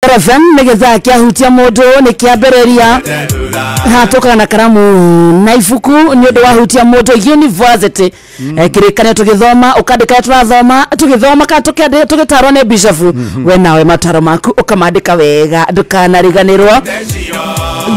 FM nä gä thaa kä ahutia må ndå nä kä ambä rä ria hatåkaga na karamu na ibuku nä å ndå wa hutia må ndå university. Kä rä kanio tå gä thoma å kandä ka tå rathoma tå gä thoma kana tå gä tarwo nä bishop, we nawe mataro maku å kamandä ka wega ndå kanariganä rwo.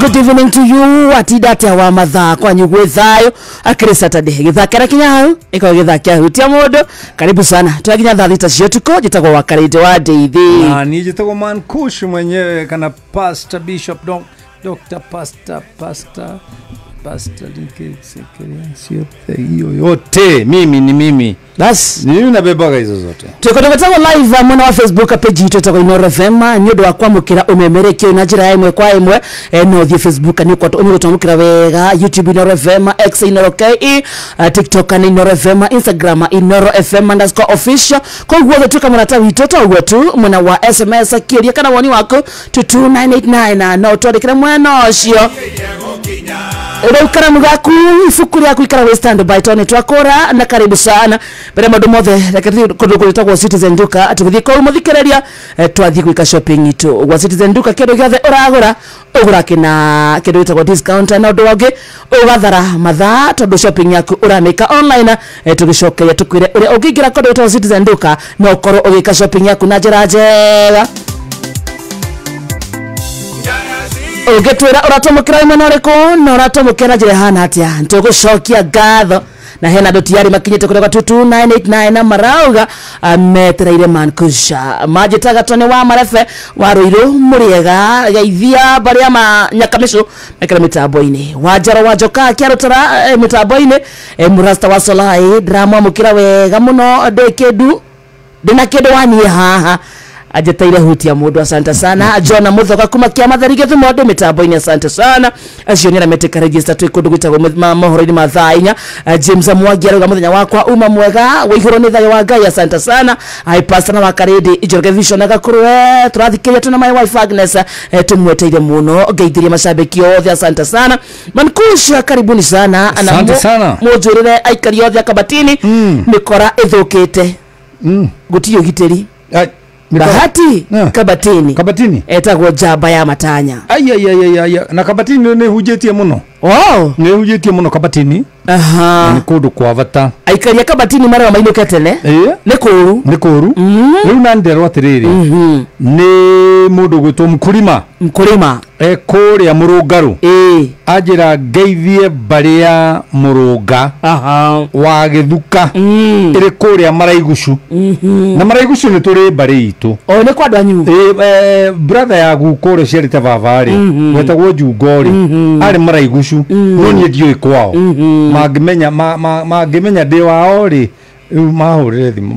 Good evening to you. Atinda atia wa mathaa kwanyu gwĩ thayũ akĩrĩ Saturday gĩthaa kĩrĩa kinya hau ĩkorwo gĩthaa kĩa hutia mũndũ. Karibu sana twakinya thaa 6 cia ũtukũ. Njĩtagwo wa Karĩndĩ wa Ndeithi. Na niĩ njĩtagwo Mankush mwenyewe kana Pastor Bishop Dr. Pastor Ciothe hiyo yote mimi ni mimi. Bas. Ni mimi nabebaga hizo zote. Twĩkũndũ live mwena wa Facebook page itũ ĩtagwo Inooro FM nĩ ũndũ wa kwamũkĩra ũmemerekio na njĩra ya ĩmwe kwa ĩmwe. No ũthiĩ Facebook nĩ ũgũtwamũkĩra wega, YouTube Inooro FM, X Inooro KE, TikTok nĩ Inooro FM, Instagram Inooro FM_official. Koguo gĩtuĩka mũrata witũ to ũguo tu mwena wa SMS kĩũria kana woni waku to 2989 na no ũtwandĩkĩre mwena ũcio. Rĩu karamu gaku ibuku rĩaku ikara wĩ standby tondũ nĩ twakũra na karibu sana. Mbere maũndũ mothe reke tũthiĩ kũndũ gwĩtagwo Citizen Duka. Tũgĩthiĩ kũu mũthikĩrĩria, twathiĩ gwĩka shopping itũ gwa Citizen Duka. Kĩndũ gĩothe ũragũra ũgũra kĩna kĩndũ gĩtagwo discount na ũndũ ũngĩ ũgathara mathaa tondũ shopping yaku ũramĩka online. Tũgĩcokeria tũkwĩre ũrĩa ũngĩingĩra kũndũ gwĩtagwo Citizen Duka na ũkorwo ũgĩka shopping yaku na njĩra njega. Ũngĩtwĩra ũratũmũkĩra mwena ũrĩkũ na ũratũmũkĩra na njĩra ĩhana atĩa, tũgũcokia ngatho. Na hena andũ tiarĩ makinyĩte kũrĩa gwa 22989 na marauga metereire Mankusha. Manjĩtaga Tony wa Marebe wa Rũirũ mũrĩega geithia mbarĩ ya Nyakamĩcũ mekĩra mĩtambo-inĩ wa Njaro wa Njoka kĩarũtara mĩtambo-inĩ. Mũrasta wa Solai ndĩramwamũkĩra wega mũno ndĩ kĩndu ndĩna kĩndũ waniĩ haha anjĩteire hutia mũndũ. Asante sana Jona Muthoka kuma kĩa Matheri Gĩthumo ndĩ mĩtambo-inĩ, asante sana. Acio nĩ arĩa metĩka register twĩ kũndũ gwĩtagwo mohoro-inĩ ma thaa 4. James Mwangi arauga mũthenya wakwa uma mwega wĩihũrwo nĩ thayũ wa Ngai, asante sana. Ai pastor na wa Karĩndĩ Njoroge Vision na Gakũrwe tũrathikĩrĩria tũna my wife Agnes, tũmweteire mũno ngeithĩrie macambĩki othe, asante sana. Mankusha karibuni sana. Asante sana. Mũnjũrĩre aikari othe a Kabatini mĩkora ĩthũkĩte gũtirĩ ũgitĩri. Bahati Kabatini. Kabatini etagwo njamba ya matanya. Ai ai ai ai na Kabatini nĩ hujĩtie mũno. Oh, nĩ hujĩtie mũno Kabatini. Aha. Nĩ kũndũ kwa bata. Aikari a Kabatini marĩa mainũke tene. Nĩ kũũru. Nĩ kũũru. Rĩu na nderwo atĩrĩrĩ nĩ mũndũ gwĩtwo Mkulima. Mkulima kũrĩa Mũrũngarũ. Anjĩra ngeithie mbarĩ ya Mũrũnga wa Gĩthuka ĩrĩ kũrĩa Maraigucu. Na Maraigucu nĩ tũrĩ mbarĩ itũ. O nĩ kwa andũ anyu. Brother ya guka ũrĩa ũciarĩte baba rĩ wetagwo Njungo rĩ arĩ Maraigucu no niĩ ndiũĩ kwao. Mangĩmenya mangĩmenya ndĩ wao rĩ rĩu mahũrĩre thimũ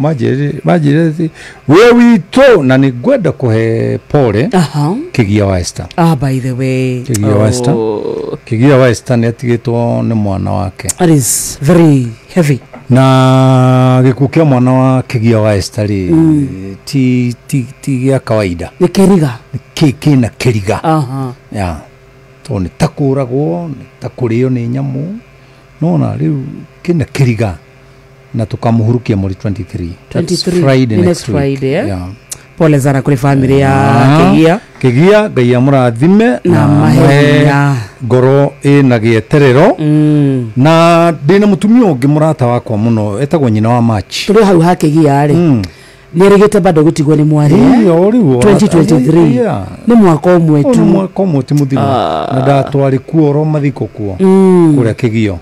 manjĩre wĩ witũ na nĩ ngwenda kũhe pole Kĩgia wa Esther. Ah, by the way, Kĩgia wa Esther. Kĩgia wa Esther nĩ atigĩtwo nĩ mwana wake. That is very heavy. Na gĩkuũ kĩa mwana wa Kĩgia wa Esther rĩ ti gĩa kawaida. Nĩ kĩriga. Kĩna kĩriga. Yeah. Tondũ nĩ ta kũragwo nĩ ta kũrĩo nĩ nyamũ nona rĩu kĩna kĩriga na tukamuhurukia mweri 23. That's Friday next week. Yeah. Pole sana kuri family ya Kĩgia. Kĩgia Ngai amũrathime na mahe ngoro ĩna gĩeterero. Na ndĩna mũtumia ũngĩ mũrata wakwa mũno etagwo nyina wa March. Tũrĩ hau ha Kĩgia rĩ nĩerĩgĩte bado gũtigwo nĩ mwarĩ 2023 nĩ mwaka ũmwe tu. Mwaka ũmwe ti mũthiru na ndatwarĩ kuo oro mathiko kuo kũrĩa Kĩgio.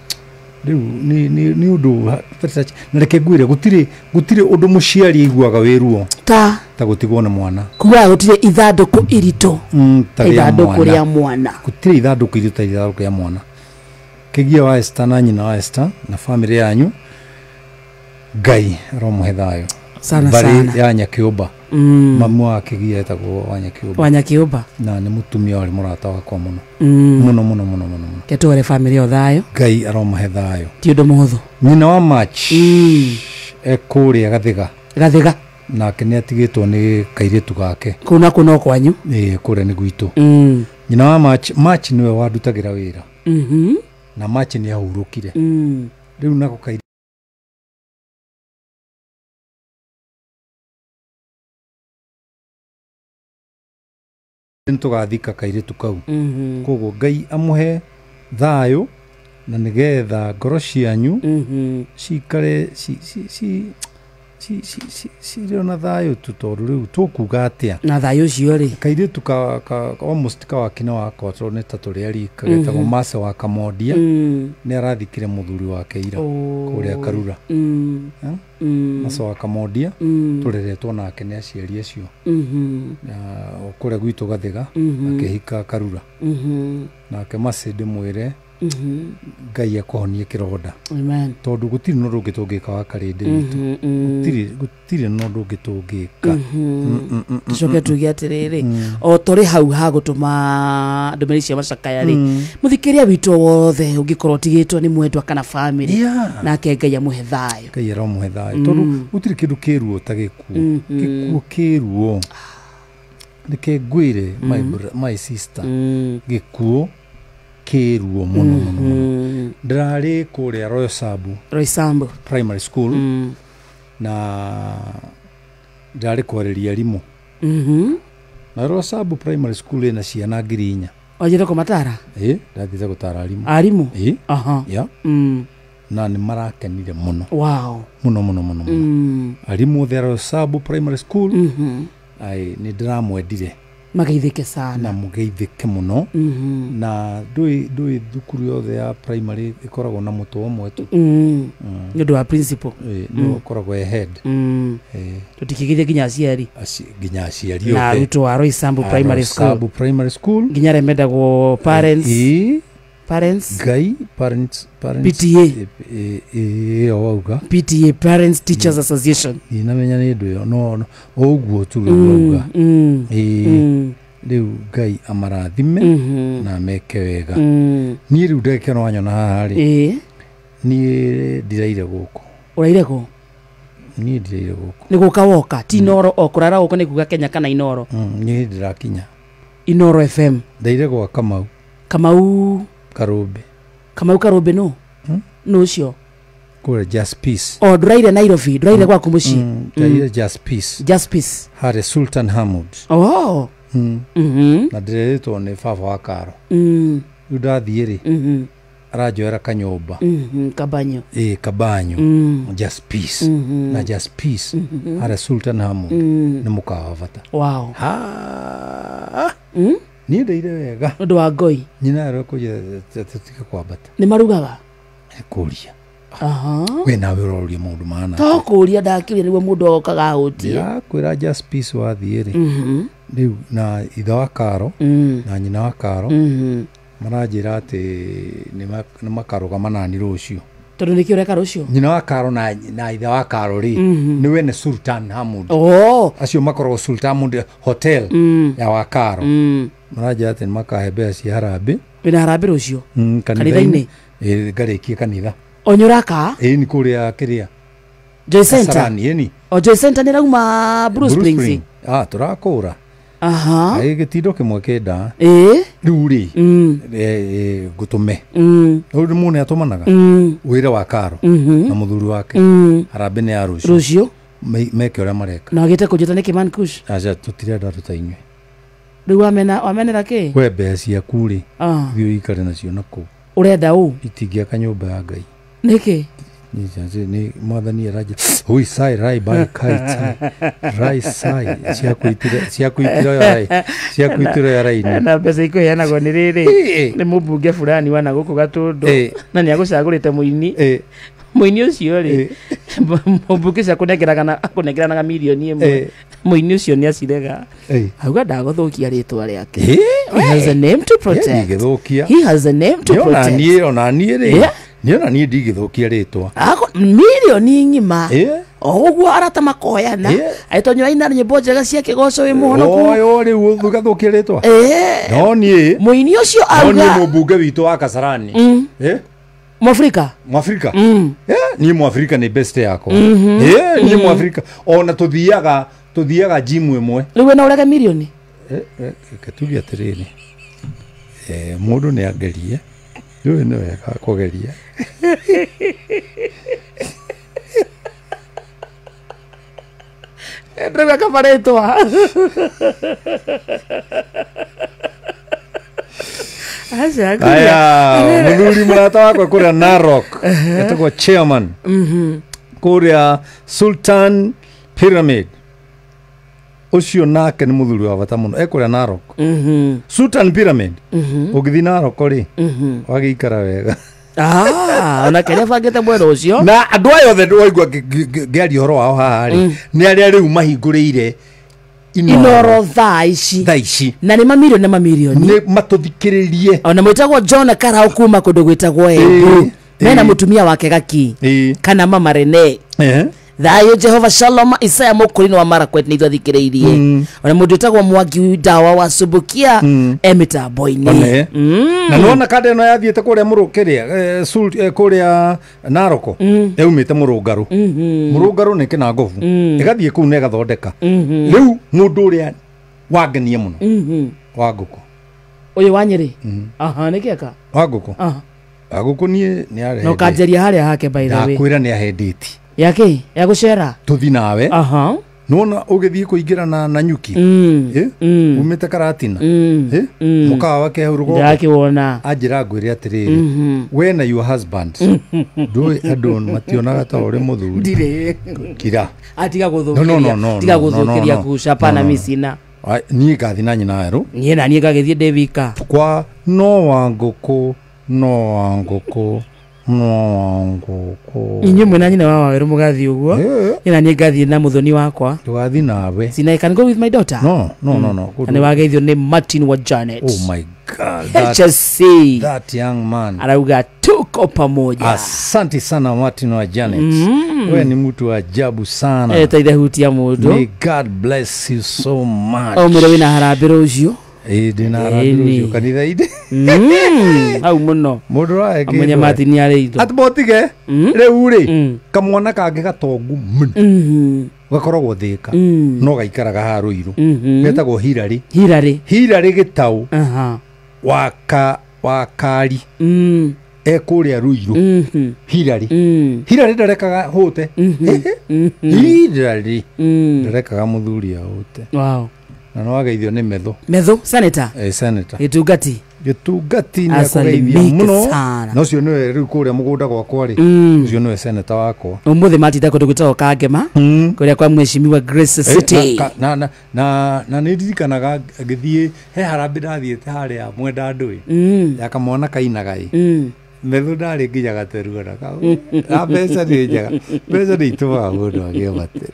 Rĩu nĩ ũndũ na reke ngwĩre gũtirĩ ũndũ mũciari aiguaga wĩ ruo ta gũtigwo nĩ mwana. Kuga gũtirĩ ithandũkũ iritũ ta ithandũkũ rĩa mwana. Gũtirĩ ithandũkũ iritũ ta ithandũkũ rĩa mwana. Kĩgia wa Esther na nyina wa Esther na famĩlĩ yanyu Ngai aromũhe thayũ sana sana. Mbarĩ ya Nyakĩũmba. Mamu wa Kĩgia etagwo wa Nyakĩũmba. Wa Nyakĩũmba. Na nĩ mũtumia warĩ mũrata wakwa mũno. Mũno mũno mũno mũno. Ketware famĩlĩ yo thayũ. Ngai aromahe thayũ. Ti ũndũ mũhũthũ. Nyina wa March kũrĩa Gathiga. Gathiga. Nake nĩ atigĩtwo nĩ kairĩtu gake. Kũu nakuo no kwanyu? Ĩĩ kũrĩa nĩ gwitũ. Nyina wa March, March nĩwe wandutagĩra wĩra. Na March nĩ ahurũkire. Rĩu nako Nĩtũgathika kairĩtu kau. Koguo Ngai amũhe thayũ na nĩgetha ngoro cianyu cikare cirĩ na thayũ tu, tondũ rĩu tũkuga atĩa na thayũ ũcio rĩ? Kairĩtu ka almost ka wakina wakwa, tondũ nĩ ta tũrĩ arika, getagwo Mase wa Kamondia, nĩ arathikire mũthuri wake ira kũrĩa Karura. Mase wa Kamondia tũreretwo nake nĩ aciari acio kũrĩa gwitũ Gathiga, akĩhika Karura. Nake Mase ndĩmwĩre Ngai akũhonie kĩronda. Amen. Tondũ gũtirĩ na ũndũ ũngĩ tũngĩka wa karĩndĩ witũ, gũtirĩ na ũndũ ũngĩ tũngĩka. Tucoke tuge atĩrĩrĩ, o tũrĩ hau ha gũtũma ndũmĩrĩri cia macakaya rĩ, mũthikĩria witũ wothe ũngĩkorwo ũtigĩtwo nĩ mwendwa kana bamĩrĩ, nake Ngai amũhe thayũ. Ngai aromũhe thayũ, tondũ gũtirĩ kĩndũ kĩruo ta gĩkuũ. Gĩkuũ kĩruo, reke ngwĩre, my sister, gĩkuũ kĩruo mũno mũno mũno. Ndĩrarĩ kũrĩa Roysambu Roysambu Primary School, na ndĩrarĩ kwarĩria arimũ. Na Roysambu Primary School ĩna ciana 4,000. Wanjĩte kũmatara? Ĩ, ndathiĩte gũtara arimũ. Arimũ? Ĩ. Aha. Ya. Na nĩ marakenire mũno. Wow. Mũno mũno mũno mũno. Arimũ othe a Roysambu Primary School, ai, nĩ ndĩramwendire. Mageithĩke sana. Na mũgeithĩke mũno. Na ndũĩ thukuru yothe ya primary ĩkoragwo na mũtwe ũmwe tu. Nĩ ũndũ wa principal. Nĩwe ũkoragwo e head. Tũtikĩgeithie nginya aciari. Nginya aciari na othe. Arutwo a Roysambu Primary School. Roysambu Primary School. Nginya arĩa mendagwo parents. Parents. Ngai, parents, parents. PTA. Ĩyo wauga. PTA, Parents Teachers Association. Ndinamenya nĩ ndũ ĩyo, no ũguo tu rĩu wauga. Rĩu Ngai amarathime na meke wega. Niĩ rĩu ndagĩka ĩno wanyona haha rĩ, niĩ ndiraire gũkũ. Ũraire kũ? Niĩ ndiraire gũkũ. Nĩ gũka woka, ti Inoro, o kũrara gũkũ nĩ kuga Kenya kana Inoro? Niĩ ndĩrakinya. Inoro FM. Ndaire gwa Kamau. Kamau. Karũmbĩ. Kamau Karũmbĩ nũ? Nũ ũcio? Kũrĩa Just Peace. O ndũraire Nairobi, ndũraire gwaku mũciĩ? Ndaire Just Peace. Just Peace. Harĩ Sultan Hamud. Oh. Na ndĩrerĩtwo nĩ baba wa Karo. Rĩu ndathiĩ rĩ, aranjoera kanyũmba. Kabanyo. Ĩ, Kabanyo. Just Peace. Na Just Peace harĩa Sultan Hamud nĩ mũkawa bata. Wow. Ha. Niĩ ndaire wega. Ũndũ wa ngoi. Nyina arekũnjĩra tũtige kwambata. Nĩ marugaga? Kũria. Aha. We nawe ũroria maũndũ mahana. To kũria ndakĩũria nĩguo mũndũ okaga ahũtie. Ndĩrakwĩra Just Peace wathiĩ rĩ, rĩu na ithe wa Karo na nyina wa Karo maranjĩra atĩ nĩ makarũgama nani rũciũ. Tondũ nĩkĩo ũreka rũciũ? Nyina wa Karo na ithe wa Karo rĩ, nĩ wene Sultan Hamud. Oh. Acio makoragwo Sultan Hamud Hotel ya wa Karo. Maranjĩra atĩ nĩ makahe mbeca cia harambĩ. Wĩna harambĩ rũciũ? Kanitha-inĩ. Ĩ, ngarĩkie kanitha. O nĩ ũraka? Ĩ, nĩ kũrĩa kĩrĩa. Joy Center? Kasarani, ĩni. O Joy Center nĩ ĩrauma Blue Springs? Spring. Ah, tũrakũra. Aha. Ĩ, gĩtindo kĩmwe kĩnda. Ĩ. Rĩu rĩ, ngũtũme. Rĩu nĩ mũndũ nĩatũmanaga? Wĩra wa Karo na mũthuri wake. Harambĩ nĩ ya rũciũ. Rũciũ? Meke ũrĩa mareka. Na wagĩte kũnjĩta nĩkĩ Man Kush? Aca, tũtirenda andũ ta inyuĩ. Rĩu wamenera kĩ? We mbeca ciaku rĩ, thiĩ ũikare nacio na kũu. Ũrenda ũ? Itingĩaka nyũmba ya Ngai. Nĩkĩ? Nĩ mwathani aranjĩra, ui sai rai bai kai tai rai sai ciaku itiroya rai, ciaku itiroya raini. Na mbeca ikũheanagwo nĩ rĩrĩ, nĩ mũmbunge fulani wa na gũkũ Gatũndũ, na nĩ agũcagũrĩte mũini. Mũini ũcio rĩ, mũmbunge ũcio akũnengeranaga mirioni ĩmwe. Mũini ũcio nĩ acirega. Auga ndagũthũkia rĩtwa rĩake. He has a name to protect. Ndingĩthũkia. He has a name to protect. Ona niĩ rĩ, niĩ ona niĩ ndingĩthũkia rĩtwa. Mirioni ng'ima. O ũguo arata makoyana. Agĩtonyora ina nyĩmbo njega cia kĩgoco wĩ mũhonoku. Oyo rĩu ũgathũkia rĩtwa. No niĩ. Mũini ũcio auga. No niĩ mũmbunge witũ wa Kasarani. Mwafrika? Mwafrika? Niĩ Mwafrika nĩ best yakwa. Niĩ Mwafrika. Ona tũthiaga gym ĩmwe. Rĩu we no ũrege mirioni? Reke tuge atĩrĩrĩ, mũndũ nĩ angerie. Rĩu nĩ wega kũgeria. Ndĩrauga kaba rĩtwa. Aya, muthuri murata wakwa kuria Narok etagwo chairman kuria Sultan Pyramid. Ucio nake ni muthuri wa bata muno ekuria Narok. Sultan Pyramid. Ũngĩthiĩ Narok rĩ, wagĩikara wega. Onake nĩ abangĩte mwena ũcio. Na andũ aya othe waigua ngĩaria ũhoro wao haha rĩ, nĩ arĩa rĩu mahingũrĩire Inoro thaa ici na nĩ mamirioni na mamirioni nĩ matũthikĩrĩrie. Ona mwĩtagwo John Karau kuma kũndũ gwĩtagwo Embu mena mũtumia wake Gaki kana mama Rene. Thayo Jehova Shalom Isaya Mukurino wa Marakwet nĩ itwathikĩrĩirie. Ona mũndũ wĩtagwo Mwangi Dawa wa Subukia emitambo-inĩ. Na nĩwona kanda ĩno yathiĩte kũrĩa kĩrĩa kũrĩa Naroko yaumĩte Mũrũngarũ. Mũrũngarũ nĩ Kĩnangobu. Ĩgathiĩ kũu na ĩgathondeka. Rĩu mũndũ ũrĩa wangenia mũno wa ngũkũ. Ũyũ wa Nyĩrĩ? Aha, nĩ kĩeka? Wa ngũkũ. Wa ngũkũ niĩ nĩ arehe. No kanjeria harĩa hake by the way. Ndakwĩra nĩ ahendĩti. Yake ya gucera tuthi nawe. Nona ũgĩthiĩ kũingĩra na nyuki umĩte Karatina mũkawa wake hau rũgongo ndakĩwona anjĩra ngwĩre atĩrĩrĩ, we na your husband ndũĩ andũ mationaga ta ũrĩ mũthuri. Ndirĩ kira atiga gũthũkĩria, tiga gũthũkĩria kucapana micina. Niĩ ngathi na nyina werũ. Niĩ na niĩ ngagĩthiĩ ndĩ wika kwa no wa ngũkũ, no wa ngũkũ, no inyuĩ mwĩna nyina wa Wawerũ mũgathiĩ ũguo. Niĩ na niĩ ngathiĩ na mũthoni wakwa. Tũgathiĩ nawe. Sina, I can go with my daughter. No, no, no, no. Na nĩwageithio nĩ Martin wa Janet. Oh my God. HSC. That young man. Arauga tuko pamoja. Asante sana Martin wa Janet. Wewe ni mtu wa ajabu sana. Taithe hutia mũndũ. May God bless you so much. Ũmũrĩ wĩna harambĩ rũciũ. Ndĩna harambĩ rũciũ kanitha-inĩ. Hau mũno. Mũndũ ũrae kĩndũ. Amenya Martin nĩ arĩ itho. Atĩ botige rĩu rĩ kamwana kangĩ gatongu mũno gakoragwo Thĩka no gaikaraga haha Rũirũ getagwo Hilary. Hilary. Hilary Gĩtaũ wa Kari ekũrĩa Rũirũ. Hilary. Hilary ndarekaga hũte. Hilary ndarekaga mũthuri ahũte. Wow. Na no ageithio nĩ Metho. Metho senator. Senator. Gĩtungati. Gĩtungati nĩ akũgeithia mũno. Na ũcio nĩwe rĩu kũrĩa mũgũnda gwakwa rĩ, ũcio nĩwe senator wakwa. Ũmũthĩ matinda kũndũ gwĩtagwo Kangema kũrĩa kwa mheshimiwa Grace City. Na nĩ ndirikanaga ngĩthiĩ he harambĩ ndathiĩte harĩa Mwenda Ndũĩ ya kamwana kainaga ĩ. Metho ndarĩ nginya gateru ona kau. Na mbeca nĩ njega. Mbeca nĩ itũmaga mũndũ agĩe materu.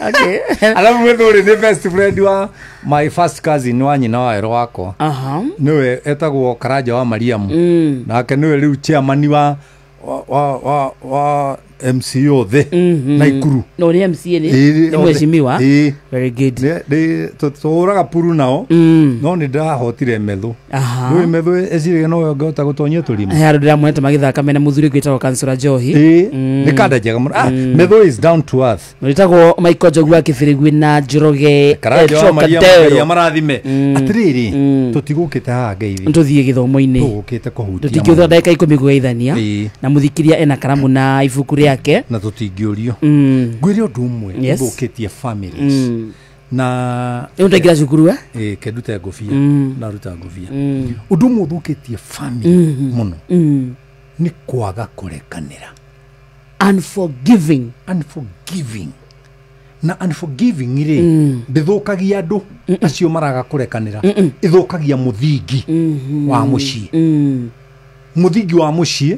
Okay. Alafu Metho rĩ nĩ best friend wa my first cousin wa nyina wa Werũ wakwa. Nĩwe etagwo Karanja wa Mariamu. Nake nĩwe rĩu chairman wa MC othe Naikuru. No nĩ MCA nĩ mheshimiwa. Very good. Tũhũraga puru nao no nĩ ndĩrahotire Metho. Rĩu Metho eciragia no we ũngĩhota gũtonyia tũrima. He andũ ndĩramuonete magĩthaka mena mũthuri ũngĩ wĩtagwo Kansũra Njohi. Nĩ kanda njega mũno. Metho is down to earth. Wĩtagwo Michael Njogu wa Kĩbĩrĩgwi na Njoroge Karanja wa Mariamu Ngai amarathime. Atĩrĩrĩ, tũtigũkĩte haha ngeithi. Tũthiĩ gĩthomo-inĩ. Tũgũkĩte kũhutia. Tũtingĩhũthĩra ndagĩka 10 kũgeithania. Na mũthikĩria ena karamu na ibuku rĩake. Na tũtingĩũrio. Ngwĩre ũndũ ũmwe ũthũkĩtie families. Na rĩu ndaingĩra cukuru kendute ngũbia. Ndaruta ngũbia. Ũndũ ũmwe ũthũkĩtie family mũno nĩ kwaga kũrekanĩra. Unforgiving. Unforgiving. Na unforgiving rĩ ndĩthũkagia andũ acio maraga kũrekanĩra, ĩthũkagia mũthingi wa mũciĩ. Mũthingi wa mũciĩ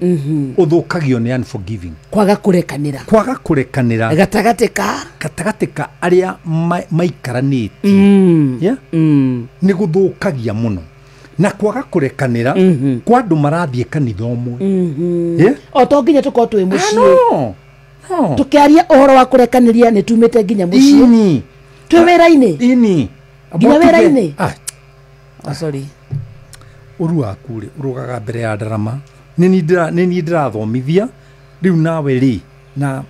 ũthũkagio nĩ unforgiving. Kwaga kũrekanĩra. Kwaga kũrekanĩra gatagatĩ ka arĩa maikaranĩtie. Nĩ gũthũkagia mũno. Na kwaga kũrekanĩra kwa andũ marathiĩ kanitha ũmwe. O to nginya tũkorwo twĩ mũciĩ. Tũkĩaria ũhoro wa kũrekanĩria nĩ tumĩte nginya mũciĩ. Twĩ wĩra-inĩ. Nginya wĩra-inĩ. Sorry. Ũru waku rĩ ũrũgaga mbere ya ndarama. Nĩ niĩ ndĩrathomithia rĩu nawe rĩ na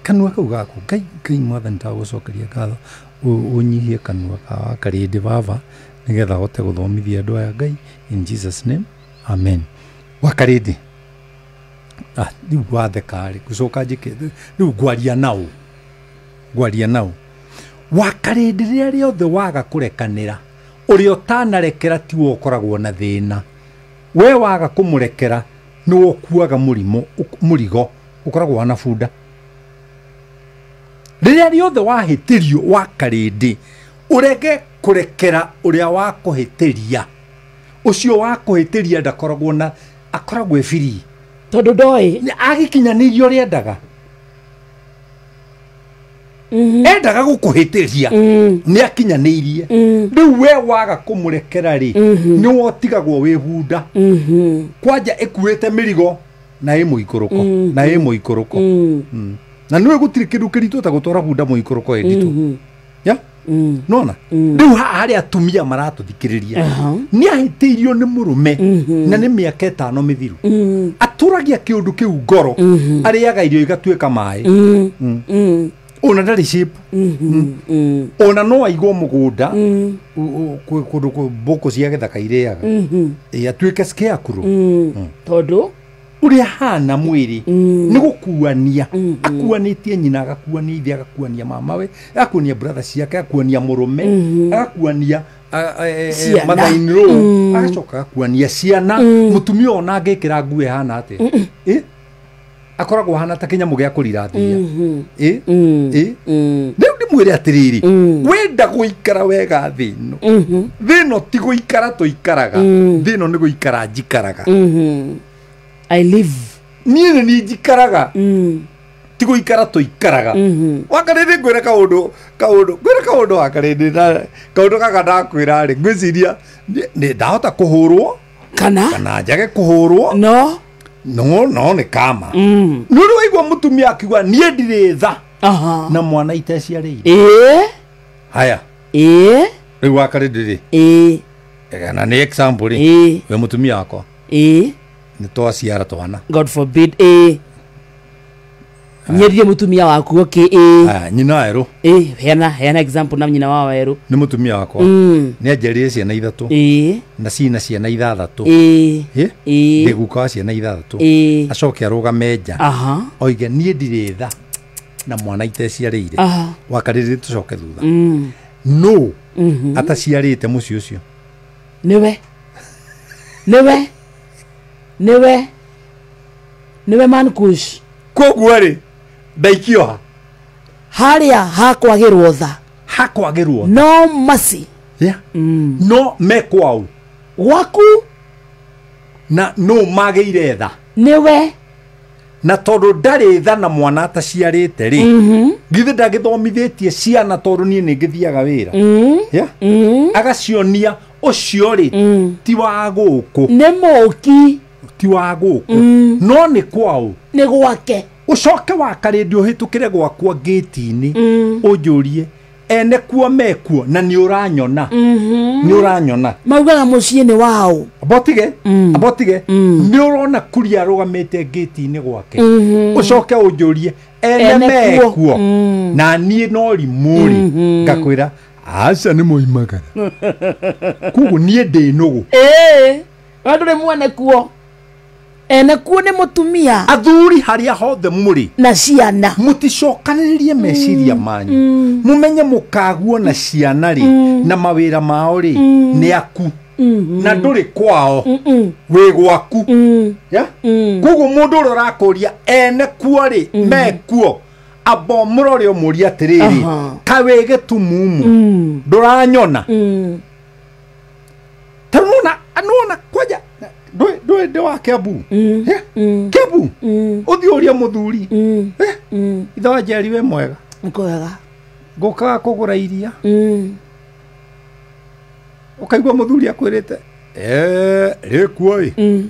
kanua kau gaku Ngai mwathani ndagũcokeria ngatho ũnyihie kanua ka Karĩndĩ baba nĩgetha hote gũthomithia andũ aya Ngai in Jesus name amen. Wa Karĩndĩ rĩu watheka rĩ ngũcoka njĩke rĩu ngwaria nao. Wa Karĩndĩ rĩrĩa rĩothe waga kũrekanĩra Ũrĩa ũtanarekera tiwe ũkoragwo na thĩna. We waga kũmũrekera nĩwe ũkuaga mũrimũ mũrigo ũkoragwo wana bunda. Rĩrĩa rĩothe wahĩtĩrio wa karĩndĩ ũrege kũrekera ũrĩa wakũhĩtĩria, ũcio wakũhĩtĩria ndakoragwo na akoragwo e free tondũ ndoĩ agĩkinyanĩirie ũrĩa endaga. Endaga gũkũhĩtĩria nĩ akinyanĩirie. Rĩu we waga kũmũrekera rĩ nĩwe ũtigagwo wĩ bunda. Kwanja ĩkuĩte mĩrigo na ĩ mũikũrũko na ĩ mũikũrũko. Na nĩwe gũtirĩ kĩndũ kĩritũ ta gũtwara bunda mũikũrũko ĩnditũ. Ya? Nona? Rĩu haha harĩ atumia maratũthikĩrĩria nĩ ahĩtĩirio nĩ mũrũme na nĩ mĩaka 5 mĩthiru. Atũragia kĩũndũ kĩu ngoro, arĩaga irio igatuĩka maĩ. Ona ndarĩ shape. Ona no aigwo mũgũnda kũndũ mbũkũ cia gĩthaka irĩaga. Atuĩke scarecrow. Tondũ ũrĩa hana mwĩrĩ nĩ gũkuania. Akuanĩtie nyina, agakuania ithe, agakuania mamawe, agakuania brother ciake, agakuania mũrũme, agakuania mother-in-law, agacoka agakuania ciana. Mũtumia ona angĩkĩra nguo ĩhana atĩa? Akoragwo hana ta kĩnyamũ gĩa kũrira thia. Rĩu ndĩmwĩre atĩrĩrĩ, wenda gũikara wega thĩ ĩno. Thĩ ĩno ti gũikara tũikaraga, thĩ ĩno nĩ gũikara njikaraga. I live. Niĩ nĩ niĩ njikaraga. Ti gũikara tũikaraga. Wakarĩndĩ ngwĩre kaũndũ ngwĩre kaũndũ wakarĩndĩ na kaũndũ gaka ndakwĩra rĩ ngwĩciria nĩ ndahota kũhũrwo kana njage kũhũrwo. No no nĩ kama. Nĩ ũrĩ waigua mũtumia akiuga niĩ ndirĩ tha na mwana iteciarĩire. Haya. Rĩu wakarĩndĩ rĩ. Na nĩ example rĩ. We mũtumia wakwa. Nĩ twaciara twana. God forbid. Nyendie mũtumia waku okay. Nyina werũ. Heana example na nyina wa werũ. Nĩ mũtumia wakwa. Nĩ anjiarire ciana 3. Na cina ciana 6. Ndĩ guka wa ciana 6. Acoke arũgame nja. Oige niĩ ndirĩ tha na mwana iteciarĩire. Wakarĩrĩ tũcoke thutha. No ataciarĩte mũciĩ ũcio. Nĩwe. Nĩwe. Nĩwe. Nĩwe man kush. Koguo rĩ ndaikio harĩa hakwagĩrwo tha. Hakwagĩrwo. No mercy. Yeah. No mekwao. Gwaku na no magĩire tha. Nĩwe. Na tondũ ndarĩ tha na mwana ataciarĩte rĩ. Githĩ ndagĩthomithĩtie ciana tondũ niĩ nĩ ngĩthiaga wĩra. Yeah. Agacionia ũcio rĩ ti wa gũkũ. Nĩ mũki. Ti wa gũkũ. No nĩ kwao. Nĩ gwake. Ũcoke wakarĩndĩ ũhĩtũkĩre gwakwa ngĩti-inĩ ũnjũrie ene kuo mekuo na nĩ ũranyona. Nĩ ũranyona. Maugaga mũciĩ nĩ wao. Abotige. Abotige. Nĩ ũrona kuria arũgamĩte ngĩti-inĩ gwake. Ũcoke ũnjũrie ene mekuo. Na niĩ no rimũrĩ ngakwĩra aca nĩ moimagara. Koguo niĩ ndĩ nũgũ. We ndũrĩ mwene kuo. Ene kuo nĩ mũtumia. Athuri harĩa hothe mũrĩ na ciana mũticokanĩrĩrie meciria manyu. Mũmenye mũkaguo na ciana rĩ na mawĩra mao rĩ nĩ aku. Na ndũrĩ kwao wĩ gwaku. Koguo mũndũ ũrĩa ũrakũria ene kuo rĩ mekuo amba mũrore ũmũrie atĩrĩrĩ ka wĩ gĩtumumu ndũranyona. Ta nona kwanja ndũĩ wa Kiambu. Kiambu ũthiĩ ũrie mũthuri. Ithe wa Njeri wĩ mwega. Nĩkwega. Ngũkaga kũgũra iria. Ũkaigua mũthuri akwĩrĩte rĩkuo ĩ.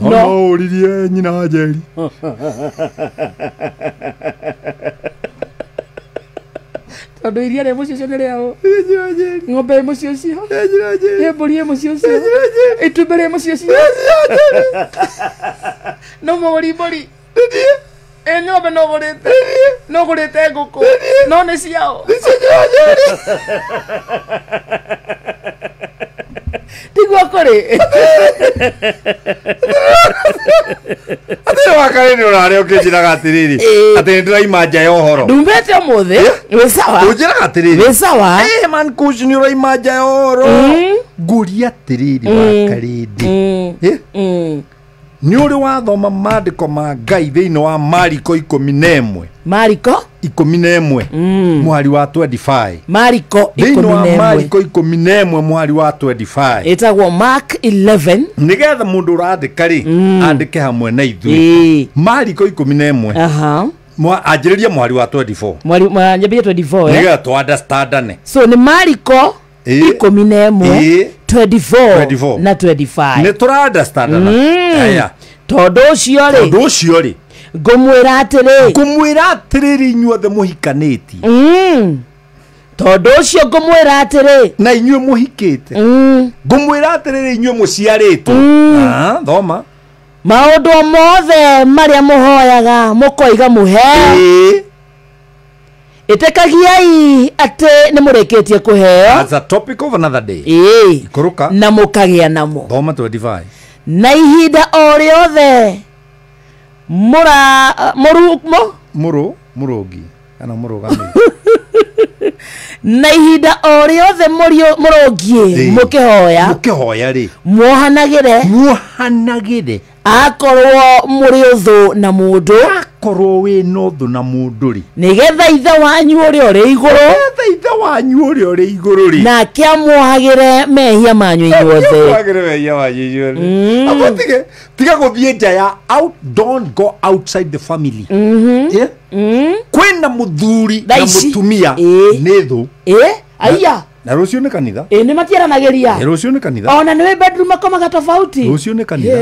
No ũririe nyina wa Njeri. Tondũ iria rĩ mũciĩ ũcio nĩ rĩao. Ng'ombe ĩ mũciĩ ũcio. Mbũri ĩ mũciĩ ũcio. Itumbĩ rĩ mũciĩ ũcio. No mũgũri mbũri. Ng'ombe no ũgũrĩte. No ũgũrĩte ngũkũ. No nĩ ciao. Tiguo kũrĩ. Atĩ wakarĩ nĩ ũrarĩa ũkĩnjĩraga atĩrĩrĩ atĩ nĩ ndĩraima nja ya ũhoro. Ndumĩte ũmũthĩ. Wĩ sawa. Ũnjĩraga atĩrĩrĩ. Wĩ sawa. Man kush nĩ ũraima nja ya ũhoro. Ngũria atĩrĩrĩ wa Karĩndĩ. Nĩ ũrĩ wathoma maandĩko ma Ngai thĩinĩ wa Mariko 11. Mariko 11 mwari wa 25. Mariko thĩinĩ wa 11 Mariko 11 mwari wa 25. Ĩtagwo Mark 11. Nĩgetha mũndũ ũrandĩka rĩ andĩke hamwe na ithuĩ. Mariko 11. Aha. Anjĩrĩria mwari wa 24. Mwari nyambie 24 nĩgetha tũ understandane. So nĩ Mariko 11 24 na 25. Nĩ tũra understandana. Aya. Tondũ ũcio rĩ. Tondũ ũcio rĩ. Ngũmwĩra atĩrĩ. Ngũmwĩra atĩrĩrĩ inyuothe mũhikanĩtie. Tondũ ũcio ngũmwĩra atĩrĩ. Na inyuĩ mũhikĩte. Ngũmwĩra atĩrĩrĩ inyuĩ mũciarĩtwo. Thoma. Maũndũ mothe marĩa mũhoyaga mũkoiga mũheo. Ĩtĩkagiai atĩ nĩ mũrĩkĩtie kũheo. That's a topic of another day. Ikũrũka. Na mũkagĩa namo. Thoma 25. Na ihinda o rĩothe mũrũngi kana mũrũgami. Na ihinda o rĩothe mũrũngiĩ mũkĩhoya. Mũkĩhoya rĩ. Muohanagĩre. Muohanagĩre. Akorwo mũrĩ ũthũ na mũndũ. Akorwo wĩ na ũthũ na mũndũ rĩ. Nĩgetha ithe wanyu ũrĩa ũrĩ igũrũ. Nĩgetha ithe wanyu ũrĩa ũrĩ igũrũ rĩ. Nake amuohagĩre mehia manyu inyuothe. Amuohagĩre mehia manyu inyuothe. Abo tiga gũthiĩ nja ya out, don't go outside the family. Kwĩna mũthuri na mũtumia nĩ thũ. Aya. Na rũciũ nĩ kanitha. Nĩ matiaranagĩria. Rũciũ nĩ kanitha. Ona nĩ bedroom makomaga tofauti. Rũciũ nĩ kanitha.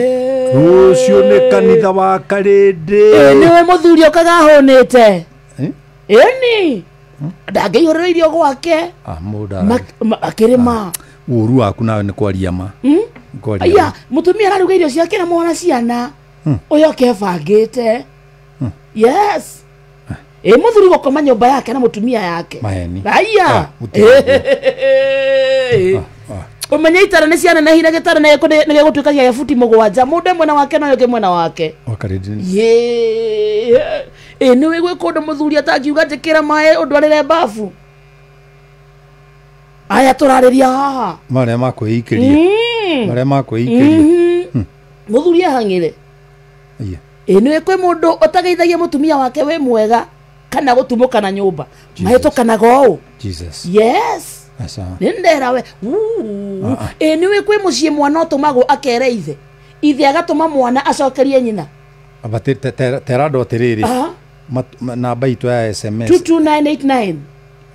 Rũciũ nĩ kanitha wa Karĩndĩ. Nĩwe mũthuri okaga ahũnĩte. Ĩni. Ndangĩihũrĩrwo irio gwake. Akĩrĩma. Ũru waku nawe nĩ kwaria ma. Aya, mũtumia araruga irio ciake na mwana ciana. Ũyũ akebangĩte. Yes. Mũthuri gũkoma nyũmba yake na mũtumia yake. Maheni. Aya. Ũmenye itara nĩ ciana na hira gĩtara na nĩ gĩgũtuĩka gĩa buti 7 mũndũ mwena wake na ũyũ ũngĩ mwena wake. Nĩ wĩ gwĩ kũndũ mũthuri atangiuga njĩkĩra maĩ ũndwarĩre bafu. Aya tũrarĩria haha. Marĩa makwĩikĩria. Marĩa makwĩikĩria. Mũthuri ahang'ĩre. Nĩ kwĩ mũndũ ũtageithagia mũtumia wake wĩ mwega kana gũtumũkana nyũmba. Mahĩtũkanaga ũũ. Jesus. Yes. Nĩ ndera we. Nĩ wĩ kwĩ mũciĩ mwana ũtũmagwo akere ithe. Ithe agatũma mwana acokerie nyina. Aba tera andũ atĩrĩrĩ. Namba itũ ya SMS 22989.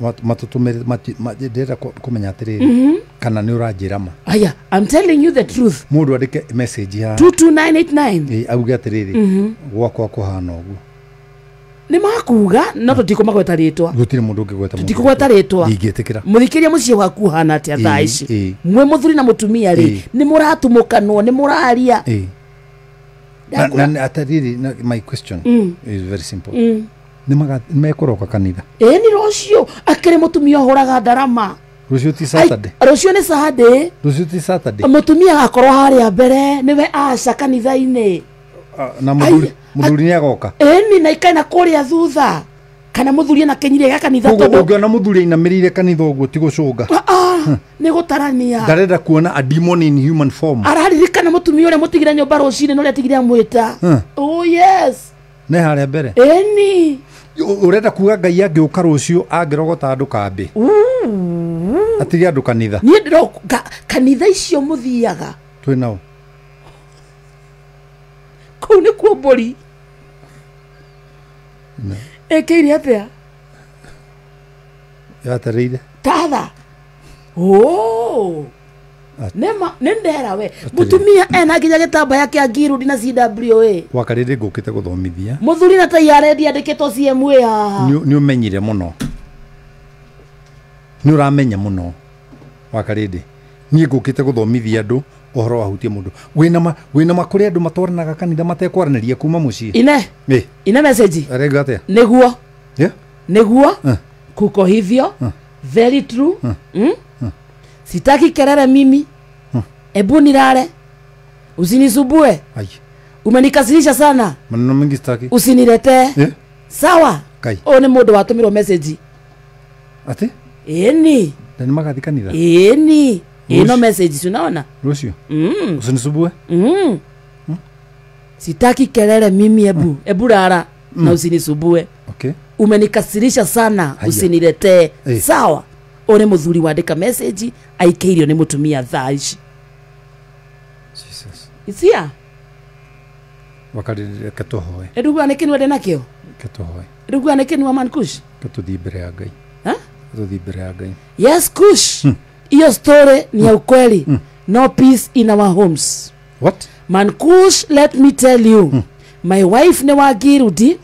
Matũtũmĩre ndĩrenda kũmenya atĩrĩrĩ kana nĩ ũranjĩra ma. Aya, I'm telling you the truth. Mũndũ andĩke message ya 22989. Auge atĩrĩrĩ gwakwa kũhana ũguo. Nĩ makuga no tũtikũmagweta rĩtwa. Gũtirĩ mũndũ ũngĩgweta mũndũ. Tũtikũgweta rĩtwa. Ndingĩtĩkĩra. Mũthikĩria mũciĩ waku ũhana atĩa thaa ici? Mwĩ mũthuri na mũtumia rĩ nĩ mũratumũkanwo, nĩ mũraria. Na atĩrĩrĩ, my question is very simple. Nĩ mekũroka kanitha. Nĩ rũciũ akĩrĩ mũtumia ũhũraga ndarama. Rũciũ ti Saturday. Rũciũ nĩ Saturday. Rũciũ ti Saturday. Mũtumia agakorwo harĩa mbere nĩwe aca kanitha-inĩ. Na mũthuri nĩ agoka. Ĩni na ikaina kũrĩa thutha. Kana mũthuri ena kĩnyire gĩa kanitha tondũ ũngĩona mũthuri ainamĩrĩire kanitha ũguo ti gũcũnga. Nĩ gũtarania. Ndarenda kuona a demon in human form. Araririkana mũtumia ũrĩa mũtigire nyũmba rũcinĩ na ũrĩa atigire amwĩta. Oh yes. Nĩ harĩa mbere. Ĩni. Ũrenda kuga Ngai angĩũka rũciũ angĩrogota andũ kambĩ. Atige andũ kanitha. Niĩ ndĩro kanitha icio mũthiaga. Twĩ nao. Kũu nĩkuo mbũri. Ĩkĩire atĩa? Yatarĩire. Tatha. Oh. Nema nĩ ndera we. Mũtumia ena nginya gĩtambaya kĩa Ngirudi na CWA. Wa Karĩndĩ ngũkĩte gũthomithia. Mũthuri na tai arendia andĩkĩtwo CMA haha. Nĩ ũmenyire mũno. Nĩ ũramenya mũno. Wa Karĩndĩ. Niĩ ngũkĩte gũthomithia andũ ũhoro wahutie mũndũ. Wĩna ma kũrĩ andũ matwaranaga kanitha matekwaranĩria kuma mũciĩ. Ine. Ine message. Arega atĩa? Nĩguo. Nĩguo. Kuko hivyo. Very true. Sitaki kelele mimi. Ebu nilale. Usinisumbue. Umenikasirisha sana. Maneno mengi sitaki. Usiniletee. Sawa. Ũyũ nĩ mũndũ watũmĩrwo message. Atĩ? Ĩni. Na nĩ magathiĩ kanitha? Ĩni. Ino message si unaona? Rũciũ. Usinisumbue. Sitaki kelele mimi, ebu ebu rara na usinisumbue. Okay. Umenikasirisha sana. Haya. Usiniletee. Eh. Sawa, ũ nĩ mũthuri wandĩka message aikĩirio nĩ mũtumia thaa ici. Jesus. Isia. Wakati reke tũhoe. Ndugua nĩ kĩnua ndĩ nakĩo. Reke tũhoe. Ndugua nĩ kĩnua man Kush. Reke tũthiĩ mbere ya Ngai. Ha? Tũthiĩ mbere ya Ngai. Yes Kush, hiyo story ni ya ukweli. No peace in our homes. What? Mankush, let me tell you, my wife nĩ Wangirudi.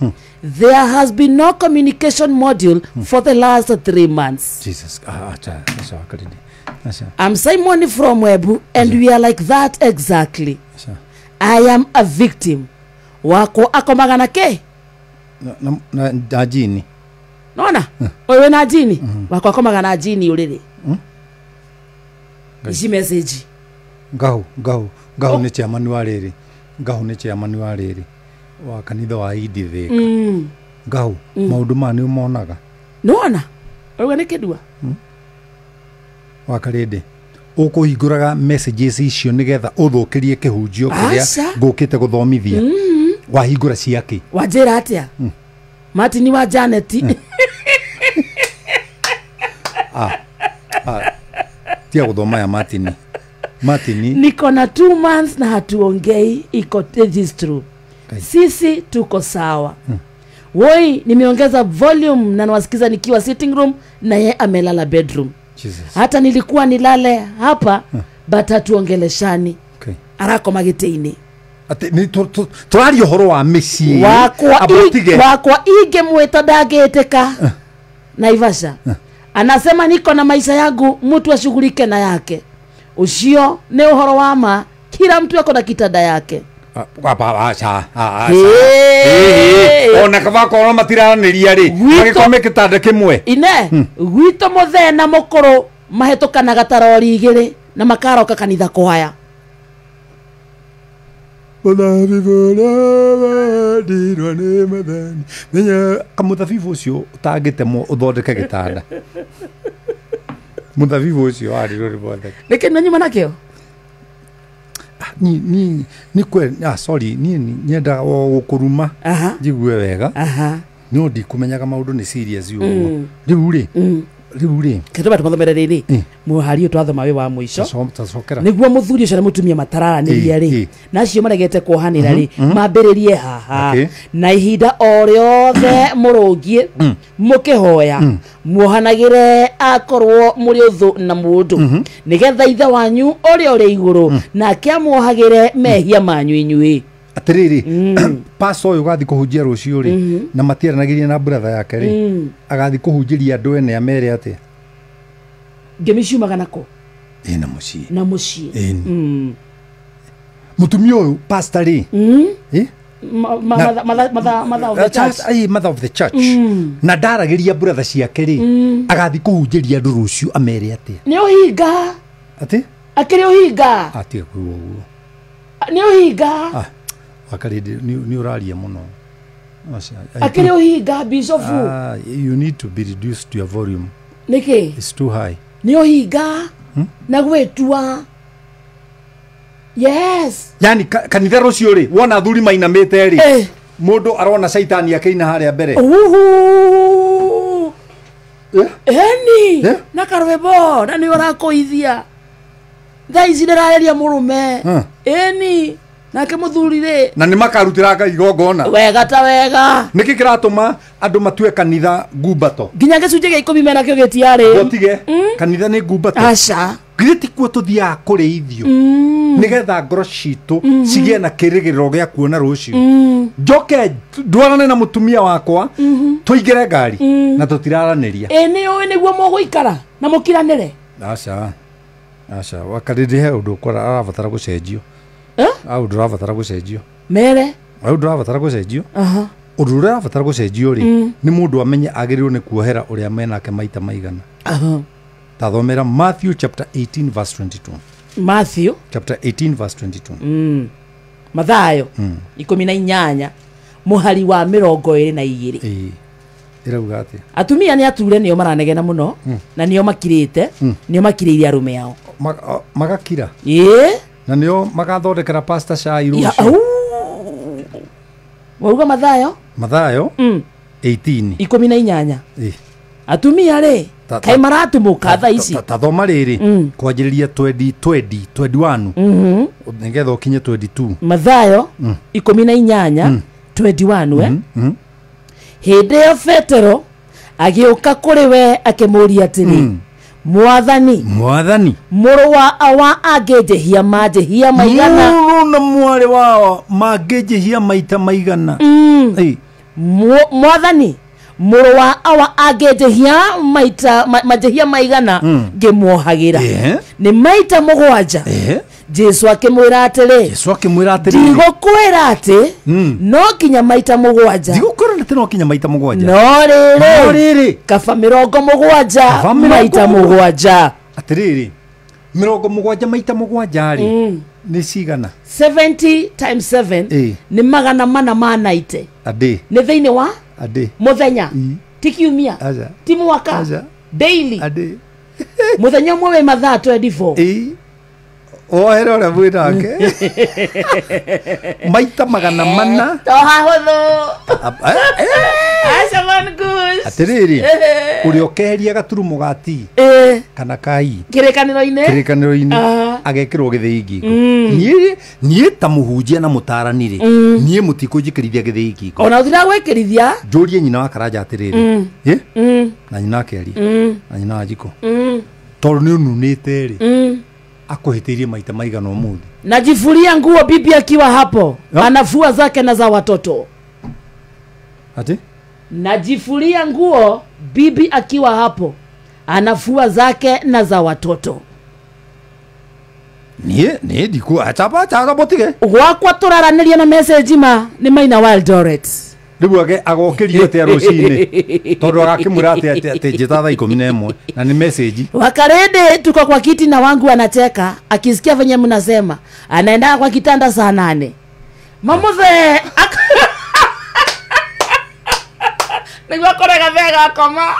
There has been no communication module for the last 3 months. Jesus. Ah, acha acha, Wakaridi, acha. I'm Simon from Webu and we are like that exactly. Acha. I am a victim. Wako akomaga na ke? Na jini. Nona ũyũ wĩna jini wakwa akomaga na jini ũrĩrĩ. Ici message. Ngahu nĩ chairman wa rĩrĩ, Ngahu nĩ chairman wa rĩrĩ wa kanitha wa Idithĩka. Ngahu, maũndũ maya nĩ ũmonaga. Nona ũrauga nĩ kĩndua. Wakarĩndĩ, ũkũhingũraga messages icio nĩgetha ũthũkĩrie kĩhunjio kĩrĩa Aca. ngũkĩte gũthomithia. Wahingũra ciakĩ? Wanjĩra atĩa, Martin wa Janet? Tia gũthoma ya Martin, Martin. Niko na 2 months na hatuongei. Iko, it is true. Kai. Sisi tuko sawa. Woi, nimeongeza volume na nawasikiza nikiwa sitting room na ye amelala bedroom. Jesus. Hata nilikuwa nilale hapa, but hatuongeleshani. Okay. Arakoma gĩtĩ-inĩ. Atĩ nĩ tũraria ũhoro wa mĩciĩ. Wakwa. Amba ũtige. Wakwa ingĩmwĩta ndangĩtĩka. Naivasha anasema niko na maisha yangu, mtu ashughulike na yake. Ucio nĩ ũhoro wa ma, kila mtu ako na kitanda yake. Ah, ah, aca, ah, aca. Hey. Ĩĩ, ona kaba korwo matiraranĩria rĩ, magĩkome gĩtanda kĩmwe. Ine gwitũ mũthee na mũkũrũ mahĩtũkanaga ta rori igĩrĩ na makaroka kanitha kwaya. Mũthabibũ ũrĩa wendirwo nĩ Mwathani. Menya kamũthabibũ ũcio ũtangĩtemwo ũthondeke gĩtanda, mũthabibũ ũcio warirwo nĩ Mwathani. Nĩkĩ nĩnyuma nakĩo? Ni ni kwe, ah, sorry, niĩ nyendaga o gũkũruma njigue wega, no ndikũmenyaga maũndũ nĩ serious ũguo rĩu rĩ, rĩu rĩ. Ketũba tũmathomere rĩrĩ mũhari ũyũ twathoma wĩ wa mũico. Tacokera. Nĩguo mũthuri ũcio na mũtumia matararanĩria rĩ, na acio maregete kuohanĩra rĩ, mambĩrĩrie haha. Na ihinda o rĩothe mũrũngiĩ mũkĩhoya, muohanagĩre akorwo mũrĩ ũthũ na mũndũ, nĩgetha ithe wanyu ũrĩa ũrĩ igũrũ nake amuohagĩre mehia manyu inyuĩ. Atĩrĩrĩ, pastor ũyũ ũgathiĩ kũhunjia rũciũ rĩ, na matiaranagĩria na brother yake rĩ, agathiĩ kũhunjĩria andũ ene amere atĩa? Ngemi ciumaga nako? Ĩ, na mũciĩ. Na mũciĩ. Ĩni. Mũtumia ũyũ pastor rĩ, ĩ? Mother of the church. Ai, mother of the church, na ndaragĩria brother ciake rĩ, agathiĩ kũhunjĩria andũ rũciũ amere atĩa? Nĩ ũhinga. Atĩ? Akĩrĩ ũhinga. Atiga kuigua ũguo. Nĩ ũhinga. Ah, wakarĩndĩ nĩ ũraria mũno. Aca, Akĩrĩ ũhinga, bishofu. Ah, you need to be reduced to your volume. Nĩkĩ? It's too high. Nĩ ũhinga na gwĩtua, yes. Yani kanitha rũciũ rĩ, wona athuri mainamĩte rĩ, mũndũ arona caitani akĩina harĩa mbere. Uhu. Eh? Eni. Eh? Na karwĩmbo na nĩ ũrakũithia thaa ici ndĩrareria mũrũme. Eni, nake mũthuri rĩ, na nĩ makarutĩra Ngai igongona. Wega ta wega. Nĩkĩ kĩratũma andũ matue kanitha ngumbato? Nginya gĩcunjĩ gĩa 10 menakĩo gĩtiarĩ. Gũtige kanitha nĩ ngumbato. Aca. Githĩ ti kuo tũthiaga kũrĩithio nĩgetha ngoro citũ cigĩe na kĩrĩgĩrĩro gĩa kuona rũciũ? Njoke ndwarane na mũtumia wakwa, tũingĩre ngari na tũtiraranĩria. Ĩ, nĩ ũĩ nĩguo mũgũikara na mũkiranĩre. Aca, aca, wakarĩndĩ he ũndũ ũkora arabatara gũcenjio. Eh? Au ũndũ ũrabatara gũcenjio. Mere. Au ũndũ ũrabatara gũcenjio. Ũndũ ũrĩa ũrabatara gũcenjio rĩ, nĩ mũndũ amenye agĩrĩirwo nĩ kuohera ũrĩa menake maita maigana. Tathomera Matthew chapter 18 verse 22. Matthew chapter 18 verse 22. Mathayo 18 mũhari wa 22. Ĩĩ, ĩrauga atĩa? Atumia nĩ ature, nĩo maranegena mũno na nĩo makirĩte, nĩo makirĩire arũme ao. Magakira. Ĩĩ. Na nĩo magathondekera pastor cai rũciũ. Wauga Mathayo? Mathayo 18. 18. Atumia rĩ kaĩ maratumũka thaa ici. Ta thoma rĩrĩ kwanjĩrĩria 20 20 21 nĩgetha ũkinye 22. Mathayo 18 21 we. Hĩndĩ ĩyo Petero agĩũka kũrĩ we akĩmũũria atĩrĩ, Mwathani, Mwathani, mũrũ wa awa angĩnjĩhia manjĩhia maigana? Mũrũ na mwarĩ wao mangĩnjĩhia maita maigana? Mwathani, mũrũ wa awa angĩnjĩhia maita manjĩhia maigana ngĩmuohagĩra? Nĩ maita 7. Jesu akĩmwĩra atĩrĩ, Jesu akĩmwĩra atĩrĩ, ndigũkwĩra atĩ no nginya maita 7. Ndigũkwĩra atĩ no nginya maita 7. No rĩrĩ, kaba 70 maita 7. Atĩrĩrĩ, 70 maita 7 rĩ nĩ cigana? 70 times 7 nĩ 490. Adĩ. Nĩ thĩinĩ wa Adĩ. Mũthenya, ti kiumia, ti mwaka, daily. Adĩ. Mũthenya ũmwe wĩ mathaa 24. Ohere ũrĩa mwĩ nake. Maita 400. Tohahũthũ. Atĩrĩrĩ, ũrĩa ũkeheria gaturumo ga T kana ka I kĩrĩkanĩro-inĩ, kĩrĩkanĩro-inĩ agekĩrwo gĩthĩi ngingo. Niĩ ta mũhunjia na mũtaarani rĩ, niĩ mũtikũnjĩkĩrithia gĩthĩi ngingo. Ona ũtira gwĩkĩrithia. Njũrie nyina wa Karanja atĩrĩrĩ, na nyina wa Kĩaria, na nyina wa Njiko, tondũ nĩ ũnunĩte rĩ, akuhĩtĩirie maita maigana ũmũthĩ? Najifuria nguo bibi akiwa hapo, anafua zake na za watoto. Ati? Najifuria nguo bibi akiwa hapo, anafua zake na za watoto. Nie ndiku achapa chapa botige. Gwakwa tũraranĩria na message ma nĩ Maina wa Eldoret. Rĩu age agokĩrio atĩa rũcinĩ tondũ agakĩmwĩra atĩ njĩta thaa 11 na nĩ message. Wakarede tuko kwa kiti na wangu anacheka akisikia venye mnasema anaenda kwa kitanda saa 8. Mamuthe nĩguo korega thega akoma.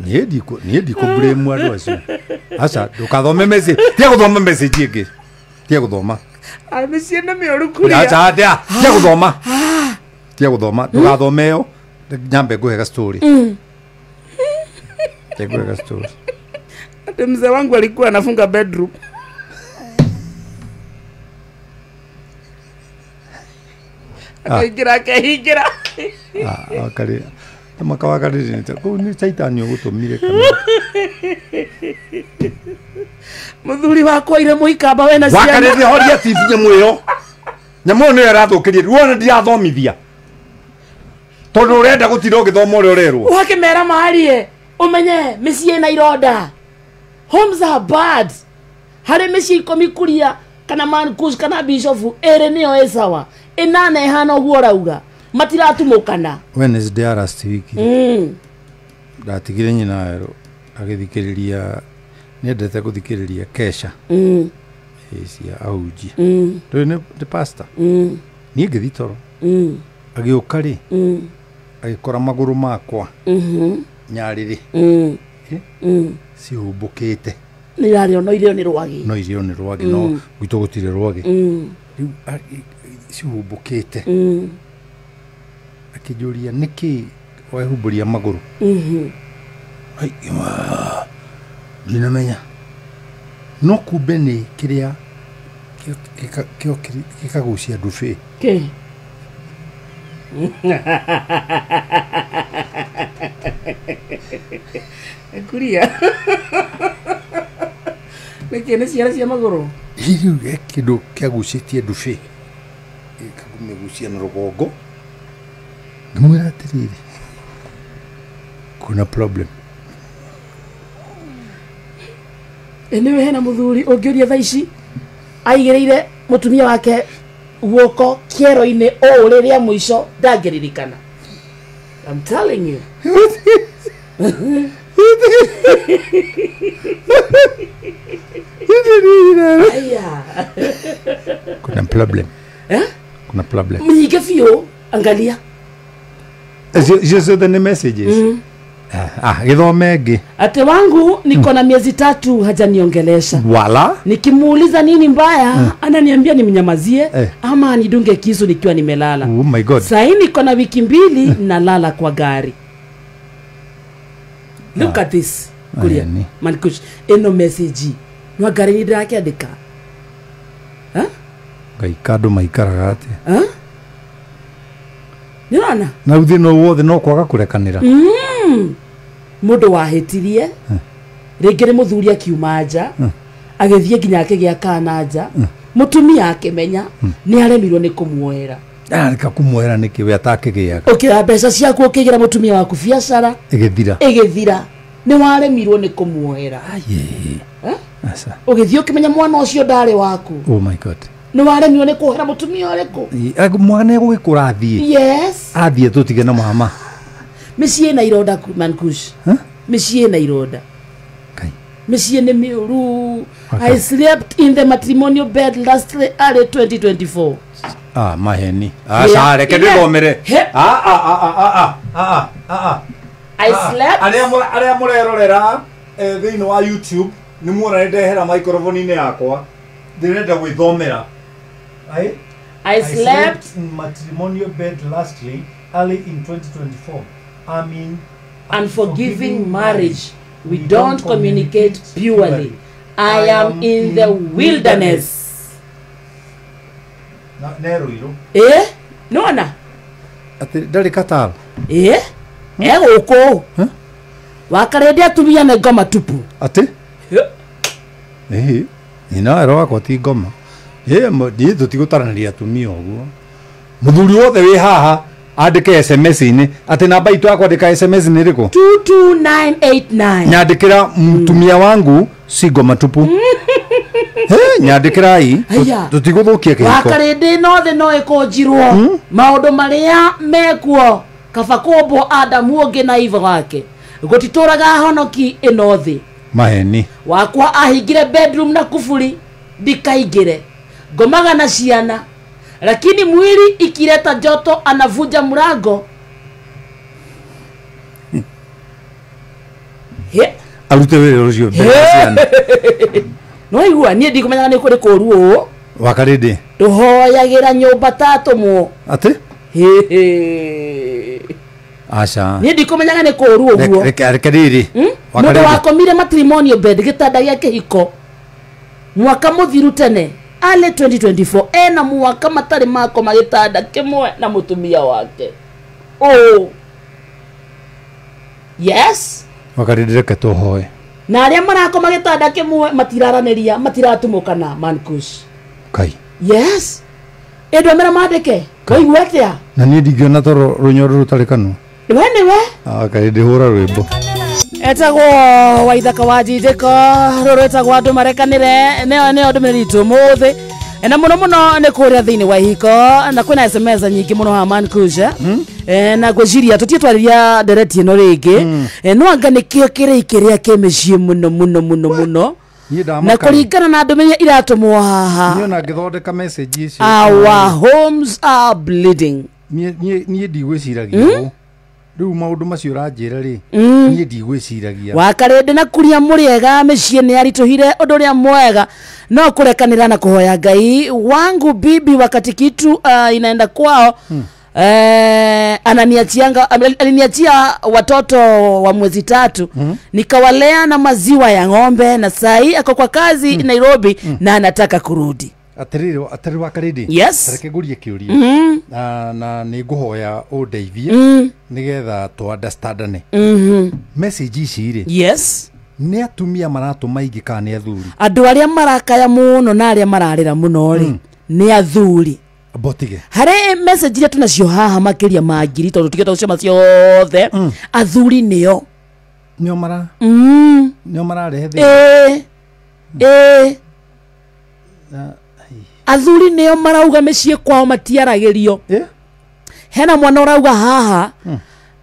Niĩ ndikũ blame andũ acio. Aca ndũkathome message. Tiga gũthoma message ĩngĩ. Tiga gũthoma. Ai mĩciĩ nĩ mĩũru kuria. Aca tiga gũthoma. Tiga gũthoma. Ndũgathome ĩyo. Nyambe ngũhe ga story. Ngũhe ga story. Ate mzee wangu alikuwa anafunga bedroom. Akaingira akahingira. Akari makawakarire kũu nĩ caitani ũgũtũmire kana Mũthuri wakwa ire mũikamba wena ciana. Wakarĩria horia TV nyamũ ĩyo. Nyamũ ĩyo nĩyo ĩrathũkĩria. Ruona ndirathomithia. Tondũ ũrenda gũtinda ũgĩthoma ũrĩa ũrerwo. Wakĩmera marie ũmenye mĩciĩ ĩna ironda. Homes are bad. Harĩ mĩciĩ 10 kuria kana mankus kana bishofu ĩrĩ nĩyo ĩ sawa. 8 ĩhana ũguo ũrauga. Matiratumũkana. Wednesday last week. Ndatigire nyina werũ agĩthikĩrĩria nĩendete gũthikĩrĩria kesha. Cia ahunjia. Ndũĩ nĩ pastor. Niĩ ngĩthiĩ toro. Agĩũka rĩ, agĩkora magũrũ makwa nyarĩrĩ cihumbũkĩte. Nĩ irarĩo no irĩo nĩ rwagĩ. No irĩo nĩ rwagĩ no gwitũ gũtirĩ rwagĩ. Rĩu cihumbũkĩte. Akĩnjũria nĩkĩ wehumbũria magũrũ. Ai, ndinamenya. No kumbe nĩ kĩrĩa gĩkagucia ndubi. Kĩ? Kuria. Nĩkĩ nĩ ciara cia magũrũ? Rĩu he kĩndũ kĩagucĩtie ndubi. Gĩkamĩgucia na rũgongo. Ngĩmwĩra atĩrĩrĩ, kuna problem. Nĩwe hena mũthuri ũngĩũria thaa ici aigĩrĩire mũtumia wake guoko kĩero-inĩ ũũ rĩrĩa mũico ndangĩririkana. I'm telling you. Aya. Kuna problem. Kuna problem nyingĩ biũ. Angalia. Icio ciothe nĩ messages. Gĩthome ĩngĩ. Ate wangu niko na miezi 3 hajaniongelesha. Wala nikimuuliza nini mbaya, ananiambia nimnyamazie ama nidunge kisu nikiwa nimelala. Oh my God. Sasa niko na wiki 2 nalala kwa gari. Look at this. Kuria. Mankush eno message. No gari ni ndirakiandika. Ha? Ngai kando maikaraga atia? Ha? Nirona? Na uthi no wothe no kwaga kurekanira. Mundu wahitirie ringi ni muthuri akiuma nja, agithie nginya akigĩa kana nja, mutumia akimenya ni aremirwo ni kumuoera. Areka kumuoera niki we atakĩgĩaga? Ukira mbeca ciaku ukigira mutumia waku biacara ĩgĩthira. Ĩgĩthira. Ni waremirwo ni kumuoera. Aca. Ũgĩthiĩ ũkĩmenya mwana ũcio ndarĩ waku. Oh my God. Ni waremirwo ni kuohera mutumia ũrĩkũ? Mwana egũgĩkũra athiĩ. Yes. Athiĩ tũtige na mama. Mĩciĩ na ironda Mankush. Mĩciĩ na ironda. Mĩciĩ nĩ mĩũru. I slept in the matrimonial bed last early 2024. Maheni. Aca reke ndĩthomere. I slept. Arĩa mũrerorera thĩinĩ wa YouTube nĩ muona nĩ ndehera microphone-inĩ yakwa. Ndĩrenda gwĩthomera. I slept in matrimonial bed lastly early in 2024. I mean, unforgiving marriage. We don't communicate purely. I am in the wilderness. Nona? Ati ndari kataro. Egũkũ. Wakarendia atumia nĩ ngoma tupu. Ati? Nyina ero wakwa ti ngoma. Ndiĩ tũtigũtaranĩria atumia ũguo. Mũthuri wothe wĩ haha andĩke SMS-inĩ atĩ namba itũ ya kwandĩka SMS nĩ ĩrĩkũ? 22989. Nyandĩkĩra mtumia wangu si ngoma tupu. Nyandĩkĩrai tũtigũthũkia kĩhiko. Wakarĩndĩ no thĩ no ĩkũnjirwo maũndũ marĩa mekuo kaba kũmbwo Adamu ũngĩ na Eva wake. Gũtitũraga honoki ĩno thĩ. Maheni. Wakwa ahingire bedroom na kufuri ndikaingĩre. Ngomaga na ciana. Lakini mwili ikileta joto anavuja mlango. Arute wĩra ũcio mbere ya ciana. No igua niĩ ndikũmenyaga nĩ kũrĩ kũũru ũũ. Wakarĩndĩ. Tũhoyagĩra nyũmba ta atũmwo. Atĩ? Aca. Niĩ ndikũmenyaga nĩ kũũru ũguo. Reke rĩrĩ. Mũndũ wakomire matrimonial bed gĩtanda gĩa kĩhiko mwaka mũthiru tene ale 2024 ena mwaka matarĩ makoma gĩtanda kĩmwe na mũtumia wake. Oh. Yes. Wakarĩndĩ reke tũhoe. Na arĩa marakoma gĩtanda kĩmwe matiraranĩria matiratumũkana Mankush. Kai. Yes. Ĩndũ amera mandĩke. Koigua atĩa? Na niĩ ndingĩona toro rũnyoro rũtarĩ kanua. Nĩwe nĩwe. Kaĩ ndĩhũra rwĩmbo. Etagwo Waithaka wa Njinjĩko rũrũ ĩtagwo andũ marekanĩre nĩyo nĩyo ndũmĩrĩri itũ ũmũthĩ na mũno mũno nĩ kũrĩa thĩinĩ wa ihiko na kwĩna SMS nyingĩ mũno haha Mankush. Na ngwĩciria tũtige twarĩria ndereti ĩno rĩngĩ. No anga nĩkĩo kĩrĩi kĩrĩa kĩ mĩciĩ mũno mũno mũno mũno na kũringana na ndũmĩrĩri iratũmwo haha. Niĩ ona ngĩthondeka message icio. Our homes are bleeding. Niĩ ndigwĩciragia ũũ. Rĩu maũndũ macio ũranjĩra rĩ, niĩ ndigwĩciragia. Wakarĩndĩ na kuria mũrĩega mĩciĩ nĩ yaritũhire ũndũ ũrĩa mwega no kũrekanĩra na kũhoya Ngai. Wangu bibi wakati kitu inaenda kwao aliniachia watoto wa mwezi 3 nikawalea na maziwa ya ng'ombe na sai ako kwa kazi Nairobi na anataka kurudi. Atiriri atiriri Wakarĩndĩ. Yes. Reke ngũrie kĩũria na nĩ ngũhoya ũndeithie nĩgetha tũ understandane. Message ici rĩ. Yes. Nĩ atumia maratũma ingĩ kana nĩ athuri? Andũ arĩa marakaya mũno na arĩa mararĩra mũno rĩ nĩ athuri. Botige. Harĩ message iria tũnacio haha makĩria ma ngiri tondũ tigĩte gũcema ciothe athuri nĩo. Nĩo mara. Nĩo mararehe thĩna. Athuri nĩo marauga mĩciĩ kwao matiaragĩrio. Hena mwana ũrauga haha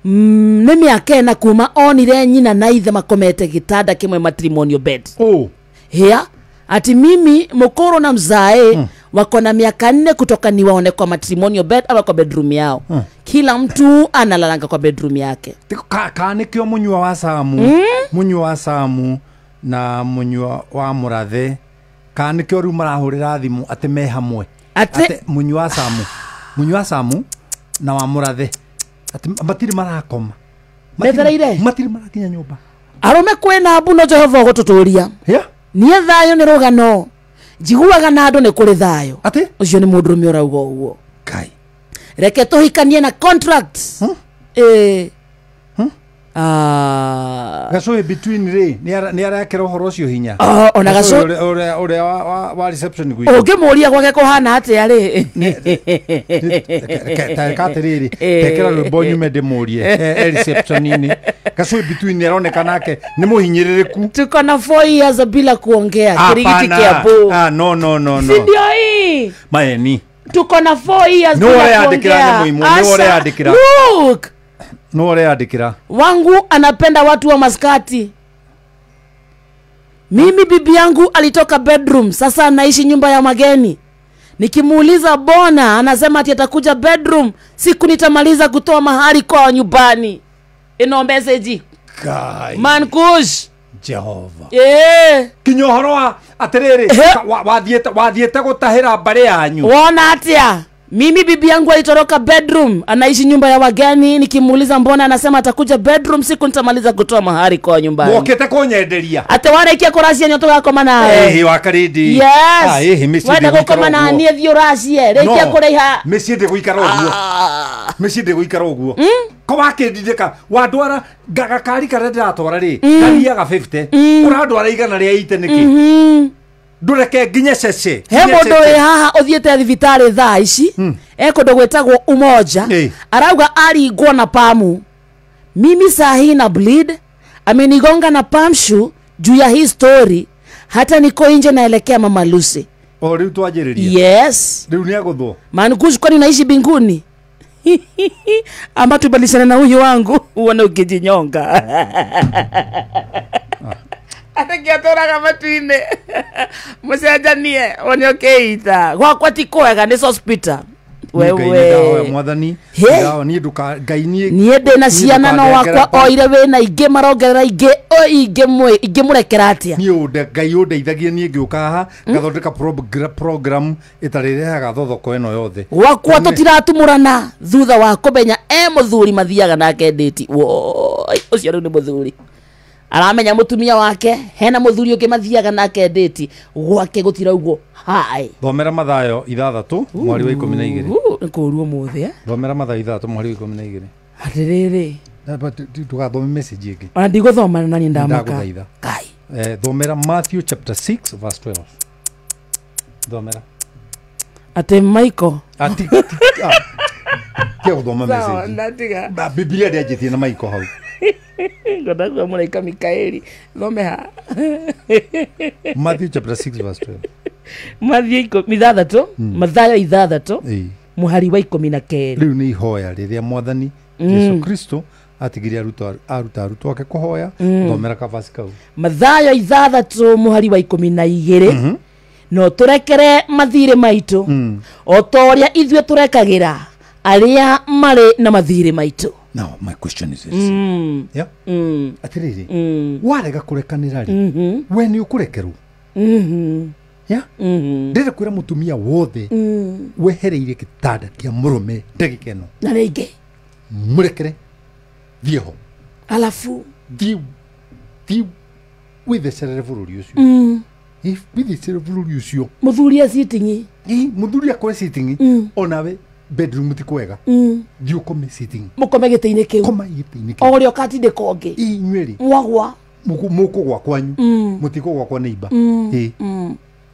nĩ mĩaka ĩna kuma onire nyina na ithe makomete gĩtanda kĩmwe matrimonial bed. Oh. Hea ati mimi mokoro na mzae Wako na miaka 4 kutoka niwaone kwa matrimonial bed ama kwa bedroom yao. Kila mtu analalanga kwa bedroom yake. Ka nĩkĩo mũnyua wa Samu, mũnyua wa Samu na mũnyua wa Mũrathe, ka nĩkĩo rĩu marahũrĩra thimũ atĩ me hamwe. Atĩ mũnyua wa Samu, mũnyua wa Samu na wa Mũrathe atĩ matirĩ marakoma. Metereire? Matirĩ marakinya nyũmba. Arũme kwĩna mbu no Jehova ũgũtũtũria. Yeah. Niĩ thayũ nĩ rũgano. Njiguaga na andũ nĩ kũrĩ thayũ. Atĩ? Ũcio nĩ mũndũrũme ũrauga ũguo. Kai. Reke tũhikanie na contract. Gacũhĩ between rĩ, nĩ arekĩra ũhoro ũcio hinya. Ona gacũhĩ ũrĩa wa reception gwitũ. Ũngĩmũria gwake kũhana atĩa rĩ? Ka atĩrĩrĩ, tekera rwĩmbo nyume ndĩmũrie e reception-inĩ. Gacũhĩ between nĩ aroneka nake nĩ mũhinyĩrĩrĩku. Tuko na 4 years bila kuongea. Kirigiti Kiambu. No no no no. Si ndio hii? Maeni. Tuko na 4 years bila kuongea. Look. No ũreyandĩkĩra. Wangu anapenda watu wa maskati. Mimi bibi yangu alitoka bedroom, sasa anaishi nyumba ya mageni. Nikimuuliza bona, anasema ati atakuja bedroom siku nitamaliza kutoa mahari kwa nyumbani. Ino message. Kai. Man kush. Jehova. Eh. Kinya ũhoro wa atĩrĩrĩ, wathiĩte gũtahĩra mbarĩ yanyu. Wona atia? Mimi bibi yangu alitoroka bedroom, anaishi nyumba ya wageni. Nikimuuliza mbona, anasema atakuja bedroom siku nitamaliza kutoa mahari kwa nyumbani. Wokete kunyenderia. Ate warekia kuracia nyo tugakoma nawe. Eh, wakarindi. Yes. Ah, eh, mĩciĩ Wenda gukoma na niĩ thiĩ ũracie. Rĩkia kũrĩha. Mĩciĩ ndĩgũikara ũguo. Mĩciĩ ndĩgũikara ũguo. Ko wakĩndindĩka wandwara gakari karĩa ndĩratwara rĩ, gathiaga 50. Ũrandwara 180 nĩkĩ? Ndũreke nginye cece. He mũndũ wĩ haha ũthiĩte thibitarĩ thaa ici, e kũndũ gwĩtagwo Umoja, arauga aringwo na pamu. Mimi saa hii na bleed, amenigonga na pamshu juu ya hii story, hata niko nje naelekea Mama Lucy. O rĩu twanjĩrĩria. Yes. Rĩu nĩagũthwo. Mankush, kwani unaishi binguni? Ama tubadilishane na huyu wangu uone ukijinyonga. Atekiatoraga matu-inĩ mũcenjanie one ũkĩita gwakwa ti kwega nĩ hospital. Wewe mwathani niĩ nduka Ngai niĩ niĩ ndĩna ciana no wakwa oire wĩna ingĩ marongerera ingĩ o ingĩ mũrekera atĩa. Niĩ ũnde Ngai ũndeithagie niĩ ngĩũka haha ngathondeka program ĩtarĩrehaga thothoko ĩno yothe. Gwakwa tũtiratumũrana thutha wa kũmenya e mũthuri mathiaga nake ndĩti. Woi ũcio rĩu nĩ mũthuri aramenya mutumia wake hena muthuri ũngĩ mathiaga nake ndĩti gwake gũtiraugwo hai. Thomera Mathayo 6 mweri wa 12. Nĩkũũru ũmũthĩ. Thomera Mathayo 6 mweri wa 12. Atĩrĩrĩ, ndũgathome message ĩngĩ. Ona ndigũthoma na niĩ ndamaka. Kai. Thomera Matthew chapter 6 verse 12. Thomera. Atĩ Michael. Ati tia gũthoma message. Ndatiga. Biblia ndĩanjĩtie na Michael hau. Ngona mũraika Mikaeli thome ha. Matthew chapter 6 verse 12. Matthew 6 Mathayo 6 muhari wa 12. Rĩu nĩ ihoya rĩrĩa mwathani Jesu Kristo atigire arutwo ake kũhoya. Thomera kavasi kau. Mathayo 6 muhari wa 12. No tũrekere mathirĩ maitũ o ta ũrĩa ithuĩ tũrekagĩra arĩa marĩ na mathirĩ maitũ. Now my question is this. Yeah. Atiriri. Warega kurekanira ri. We ni ukurekerwo. Yeah. Ndire kwira mutumia wothe wehereire gitanda kia murume ndagika ĩno. Na rĩngĩ. Murekere. Thiĩ ho. Alafu thiĩ wĩthecerere bũrũri ũcio. Wĩthecerere bũrũri ũcio. Mũthuri e sitting. Mũthuri akore sitting. Onawe bedroom ti kwega. Thiĩ ũkome sitting. Mũkome gĩtĩ-inĩ kĩu. Koma gĩtĩ-inĩ kĩu. O ũrĩa ũkatindĩka ũngĩ. Inyuĩ rĩ. Mwagwa. Mũkũgwa kwanyu. Mũtikũgwa kwa neighbor.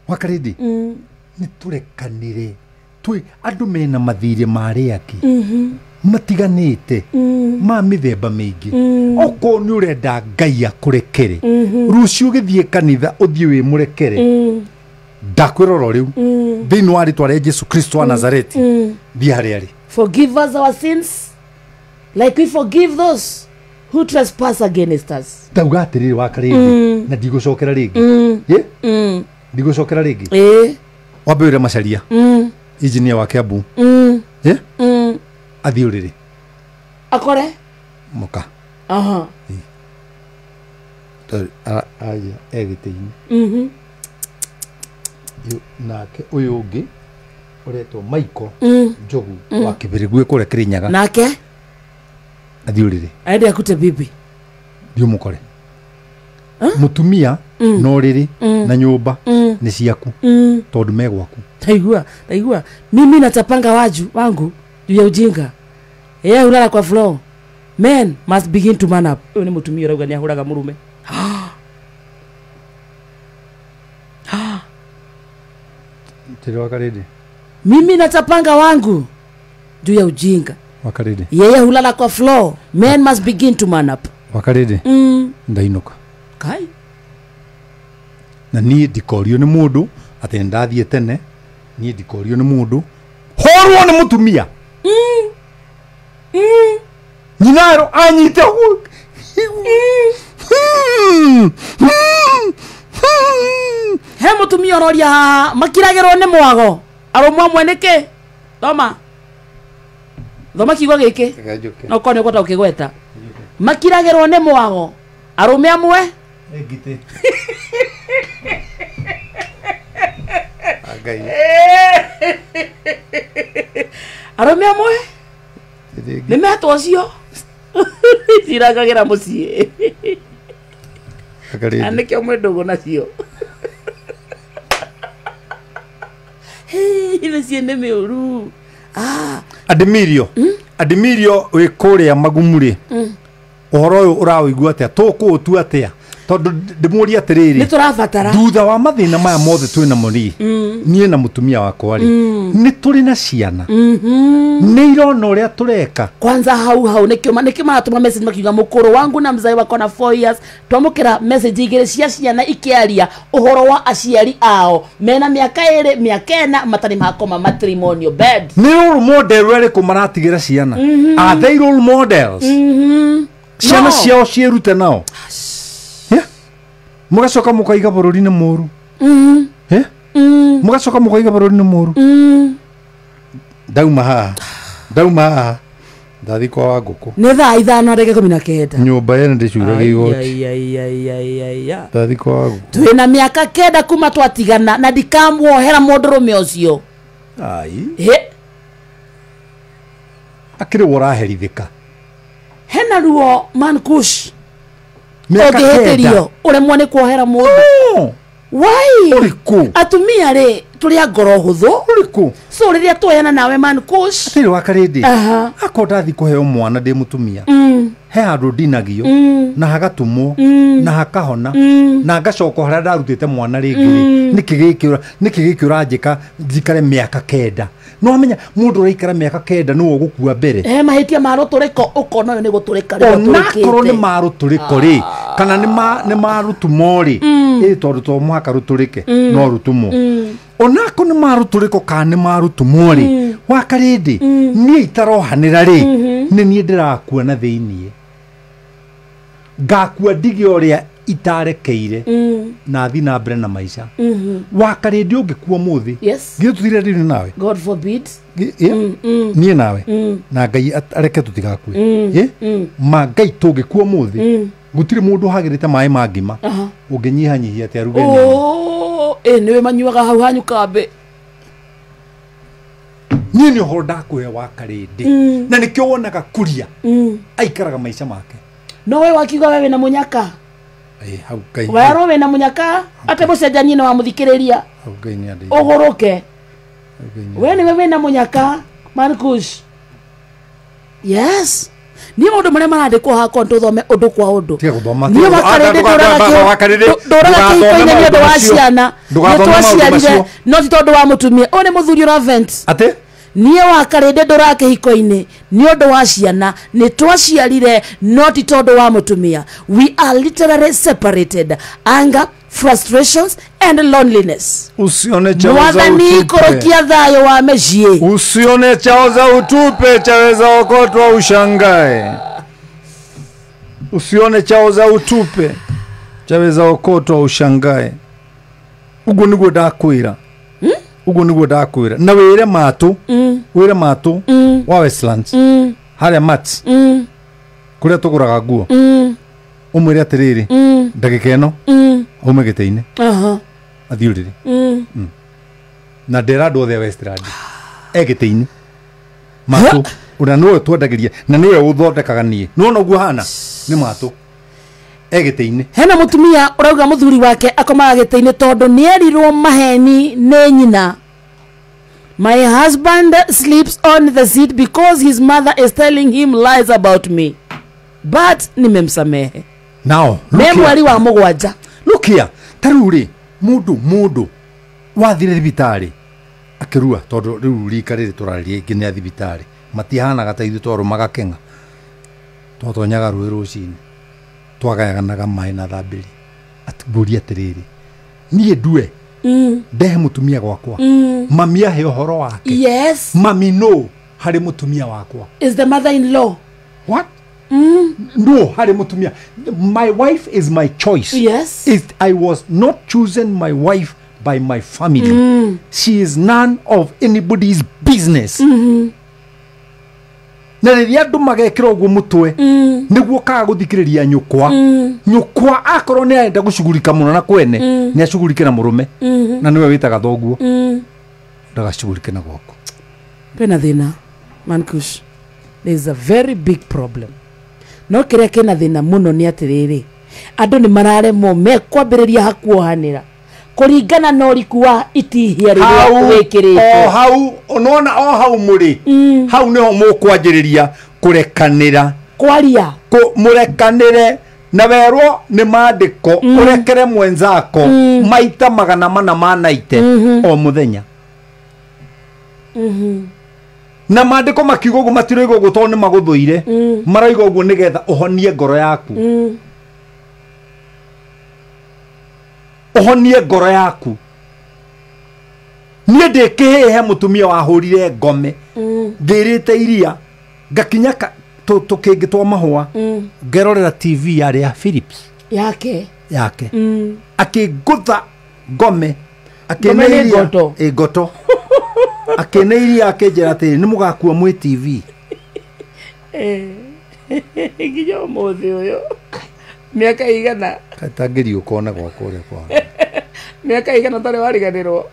Wakarĩndĩ. Nĩ tũrekanĩre. Twĩ andũ mena mathirĩ ma arĩa angĩ. Matiganĩte. Ma mĩthemba mĩingĩ. Okorwo nĩ ũrenda Ngai akũrekere. Rũciũ ũgĩthiĩ kanitha ũthiĩ wĩ mũrekere. Ndakwĩra oro rĩu. Thĩinĩ wa rĩtwa rĩa Jesu Kristo wa Nazareti. Thiĩ harĩa arĩ. Forgive us our sins like we forgive those who trespass against us. Ndauga atĩrĩrĩ wakarĩndĩ na ndigũcokera rĩngĩ. Ndigũcokera rĩngĩ. Wambe wĩre Macharia engineer wa Kiambu athiĩ ũrĩrĩ akore mũka aha aya egĩtĩ-inĩ nake ũyũ ũngĩ ũretwo Michael Njogu wa Kĩbĩrĩgu kũrĩa Kĩrĩnyaga nake athiĩ ũrĩrĩ aende akute bibi thiĩ ũmũkore mũtumia na ũrĩrĩ na nyũmba nĩ ciaku tondũ me gwaku. Taigua mimi natapanga waju wangu juu ya ujinga yeye hulala kwa floor. Men must begin to man up. Uyu ni mutumia urauga ni ahuraga murume. Tiri wakaridi. Mimi natapanga wangu juu ya ujinga wakaridi. Yeye hulala kwa floor. Men must begin to man up. Wakaridi. Ndainuka kai na niĩ ndikorio nĩ mũndũ atĩ ndathiĩ tene niĩ ndikorio nĩ mũndũ horwo nĩ mũtumia nyinaro anyite he mũtumia ũroria makiragĩrwo nĩ mwago arũmwe amwe nĩkĩ thoma thoma kiugo gĩkĩ no korwo nĩ ũkũhota gũkĩgweta makiragĩrwo nĩ mwago arũme amwe ngitĩ Ngai arũme amwe nĩ metwo cio cirangagĩra mũciĩ na nĩkĩo mwĩ ndũgũ nacio mĩciĩ nĩ mĩũru. Adimirio Adimirio wĩ kũrĩa Magumu rĩ ũhoro ũyũ ũraũigua atĩa tũkũũtua atĩa tondũ ndĩmũrie atĩrĩrĩ nĩ tũrabatara thutha wa mathĩna maya mothe twĩ namo rĩ niĩ na mũtumia wakwa rĩ nĩ tũrĩ na ciana nĩ irona ũrĩa tũreka kwanza hau hau nĩkĩo maratũma message makiuga mũkũrũ wangu na mzai wakwa na 4 years twamũkĩra message igĩrĩ cia ciana ikĩaria ũhoro wa aciari ao mena mĩaka ĩrĩ mĩaka ĩna matarĩ makoma matrimonial bed. Nĩ role model erĩkũ maratigĩra ciana? Are they role models? Ciana ciao ciĩrute nao mugacoka mukaiga bũrũri nĩ mũru mugacoka mukaiga bũrũri nĩ mũru. Ndauma haha ndathi kwa Wangũkũ nĩ thaa 5:19 nyũmba yene ndĩcuragia igoti ndathi kwa Wangũkũ twĩna mĩaka 9 kuma twatigana na ndikamuohera mũndũrũme ũcio. Ai akĩrĩ we ũraherithĩka hena ruo man kush ũngĩhĩtĩrio ũremwo nĩ kuohera mũndũ. Why? Ũrĩkũ? Atumia rĩ tũrĩ a ngoro hũthũ. Ũrĩkũ? So rĩrĩa tuoyana nawe man kush atĩrĩ wakarĩndĩ akorwo ndathi kũheo mwana ndĩ mũtumia he handũ ndinagio na hagatumwo na hakahona na ngacoka harĩa ndarutĩte mwana rĩngĩ rĩ nĩkĩ gĩkĩ ũranjĩka njikare mĩaka 9 no amenya mũndũ ũraikara mĩaka 9 nĩwe ũgũkua mbere he mahĩtia ma rũtũrĩko ũkona ũyũ nĩ gũtũrĩka rĩ onakorwo nĩ ma rũtũrĩko rĩ kana nĩ ma rũtumo rĩ ĩ tondũ to mũhaka rũtũrĩke no rũtumo onako nĩ ma rũtũrĩko kana nĩ ma rũtumo rĩ wakarĩndĩ niĩ itarohanĩra rĩ nĩ niĩ ndĩrakua na thĩiniĩ ngakua ndige ũrĩa itarekeire na thi na mbere na maica wakarĩndĩ ũngĩkua mũthĩ githĩ tũthire rĩu nawe God forbid niĩ nawe na Ngai areke tũtigakue ma Ngai tũngĩkua mũthĩ gũtirĩ mũndũ ũhagĩrĩte maĩ ma ngima ũngĩnyihanyihia atĩ aruge nini nĩwe manyuaga hau hanyu kambĩ niĩ nĩ ũhoro ndakũhe wakarĩndĩ na nĩkĩo wonaga kuria aikaraga maica make no we wakiuga we wĩna mũnyaka hau Ngai werwo wĩna mũnyaka atĩ mũcenjanie na wamũthikĩrĩria hau Ngai nĩ andeithie ũgũrũke we nĩwe wĩna mũnyaka Marcus. Yes niĩ maũndũ marĩa marandĩkwo hakwa tũthome ũndũ kwa ũndũ niĩ wakarĩndĩ ndũraga kĩhiko-inĩ nĩ ũndũ wa ciana nĩ twaciarire no ti tondũ wa mũtumia ũyũ nĩ mũthuri ũravent atĩ niĩ wakarĩndĩ ndũraga kĩhiko-inĩ nĩ ũndũ wa ciana nĩ twaciarire no ti tondũ wa mũtumia. We are literally separated. Anger, frustrations and loneliness. Usione chaoza Mwathani ikũrũkia thayũ wa mĩciĩ. Usione chaoza utupe chaweza okotwa ushangae. Usione chaoza utupe chaweza okotwa ushangae. Uguo niguo ndakwĩra. Ũguo nĩguo ndakwĩra na wĩre matũ, wĩre matũ wa Westlands harĩa Mats kũrĩa tũgũraga nguo, ũmwĩre atĩrĩrĩ, ndagĩka ĩno aume gĩtĩ-inĩ athiĩ ũrĩrĩ. Na ndera andũ othe a Westland e gĩtĩ-inĩ matũ ũrĩa nĩwe twendagĩria na nĩwe ũthondekaga niĩ nĩwona ũguo hana nĩ matũ e gĩtĩ-inĩ. Hena mũtumia ũrauga mũthuri wake akomaga gĩtĩ-inĩ tondũ nĩerirwo maheni nĩ nyina. My husband sleeps on the seat because his mother is telling him lies about me, but nimemsamehe. Now me mweri wa mũgwanja. Look here, ta rĩu rĩ mũndũ wathire thibitarĩ akĩrua tondũ rĩu rika rĩrĩ tũrarĩria ingĩ nĩ a thibitarĩ matihanaga ta ithuĩ twarũmaga kĩng'a twatonyaga rũĩ rũcinĩ twagayanaga maĩ na thambĩri. Ngũria atĩrĩrĩ, niĩ ndue ndehe mũtumia gwakwa, mami ahe ũhoro wake. Yes. Mami no harĩ mũtumia wakwa is the mother in law. What? No harĩ mũtumia. My wife is my choice. Yes. I was not chosen my wife by my family. She is none of anybody's business. Na rĩrĩa andũ magekĩra ũguo mũtwe nĩguo kaga gũthikĩrĩria nyũkwa, nyũkwa akorwo nĩ arenda gũcugurika mũno na kwene nĩ acugurike na mũrũme na nĩwe wĩtaga thoguo, ndagacugurike na gwaku. Kwĩna thĩna Mankush, there is a very big problem. No kĩrĩa kĩna thĩna mũno nĩ atĩrĩrĩ, andũ nĩ mararemwo mekwambĩrĩria hakuohanĩra kũringana na ũriku wa itihia rĩrĩa wĩkĩrĩtwo. O hau nona, o hau mũrĩ hau nĩho mũkwanjĩrĩria kũrekanĩra, kwaria mũrekanĩre na werwo nĩ mandĩko ũrekere mwenzako maita 490 o mũthenya. Na mandĩko makiuga ũguo matiroiga ũguo tondũ nĩ magũthũire, maroiga ũguo nĩgetha ũhonie ngoro yaku. Ũhonie ngoro yaku. Niĩ ndĩ kĩhĩhe mũtumia wahũrire ngome ngĩrĩte iria ngakinya tũkĩngĩ twa mahũa ngerorera TV yarĩ ya Philips yake akĩngũtha ngome akĩne iria ngoto akĩne iria akĩnjĩra atĩrĩ nĩ mũgakua mwĩ TV. Nginya ũmũthĩ ũyũ mĩaka igana katangĩrio kona gwakwa ũrĩa kwa mĩaka igana tarĩ wariganĩrwo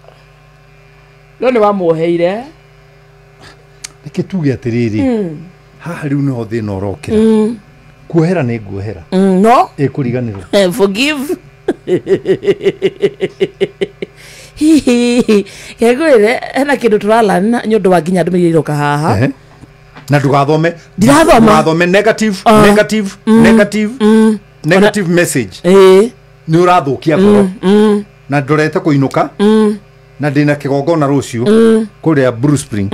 no nĩ wamuoheire. Reke tuge atĩrĩrĩ, haha rĩu nĩho thĩna ũrokĩra. Kuohera nĩ nguohera, no ĩkũriganĩrwo. Forgive. Hihi kegwĩre hena kĩndũ tũralana nĩ ũndũ wa nginya ndũmĩrĩri iroka haha. Na ndũgathome, ndirathoma, ndũgathome negative negative negative negative message. Nĩ ũrathũkia ngoro na ndorete kũinũka na ndĩna kĩgongona rũciũ kũrĩa Blue Spring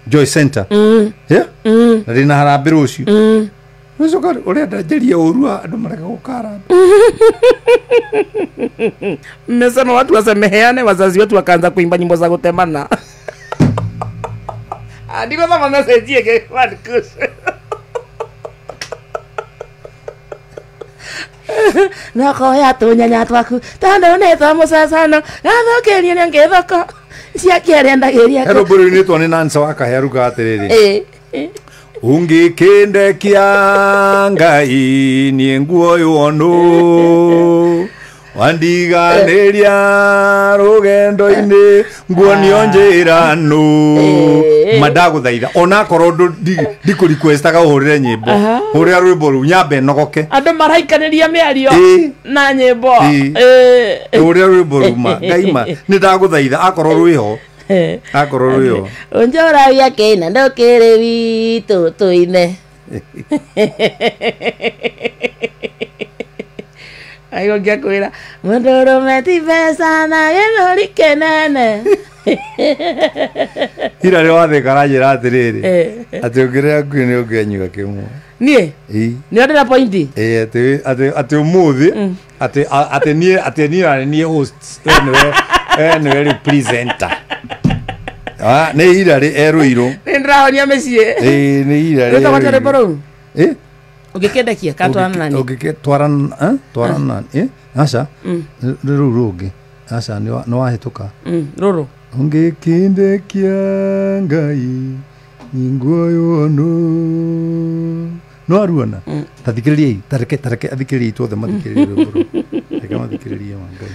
Joy Center. Yeah? Na ndĩna harambĩ rũciũ. Ũcoka ũrenda njarie ũru andũ marega gũka harambĩ. Mmesema watu wasemeheane, wazazi wetu wakaanza kuimba nyimbo za kutemana. Ndiko message yake Marcus. Nakoya tunyanya twaku tondũ nĩ twa mũcacano gathũkĩrie nĩ ngĩthoko ciakĩarĩa ndagĩria. Hero bũrũri nĩ twa nĩ Nancy wa Kaheruga atĩrĩrĩ, ũngĩkĩndekia Ngai niĩ nguoywo nũ wandiganĩria rũgendo-inĩ nguonio njĩra nũ. Mandagũthaitha onakorwo ndikũrequestaga ũhũrĩre nyĩmbo, hũrĩra rwĩmbo rũu nyambe nogoke. Andũ maraikanĩria mĩario na nyĩmbo. Hũrĩra rwĩmbo rũu ma Ngai ma nĩ ndagũthaitha akorwo rwĩho, akorwo rwĩho. Ũnjoragia kĩina ndũkĩrĩ witũ tũine. Aigo ngĩakwĩra mũndũrũme ti mbeca na gĩthũri kĩnene. Ira rĩ wathĩka aranjĩra atĩrĩrĩ atĩ ũngĩrĩa ngui nĩ ũngĩanyua kĩmwe. Niĩ nĩ ndĩra pointi. Atĩ ũmũthĩ atĩ niĩ atĩ niĩ na niĩ host nĩwe rĩu presenter. Nĩ ira rĩ erũirũ. Nĩ ndĩrahonia mĩciĩ. Nĩ ira rĩ. Rwĩtagwo atĩa rwĩmbo rũu? Ũngĩkĩendekia ka twarana nani? Ũngĩkĩtwarana twarana nani? Aca nĩ rũu rũngĩ. Aca nĩ wahĩtũka. Rũrũ. Ũngĩkĩndekia Ngai ninguoyono no aruona tathikĩrĩriai tareke tareke athikĩrĩriai tuothe mathikĩrĩrie rwĩmbo rũu reke mathikĩrĩrie wa Ngai.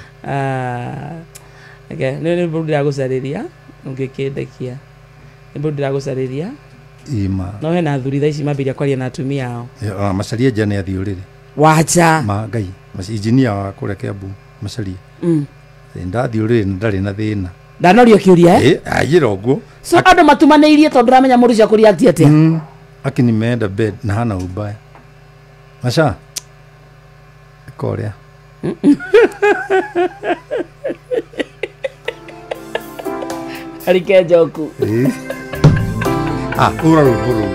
Okay, nĩ rwĩmbo ndĩragũcarĩria ũngĩkĩndekia, nĩ rwĩmbo ndĩragũcarĩria. Ima. No hena athuri thaa ici mambĩrĩria kwaria na atumia ao. Macarie nja nĩ athiĩ ũrĩrĩ. Wacha. Ma Ngai injinia wa kũrĩa Kiambu macarie. Ndathiĩ ũrĩrĩ na ndarĩ na thĩna. Ndanorio kĩũria eh? Anjĩra ũguo. So andũ matumanĩirie tondũ ndũramenya mũndũ ũcio akũreact atĩa. Aki nimeenda bed na hana ubaya. Masha. Korea. Arike njoku. Ah, ura rwĩmbo.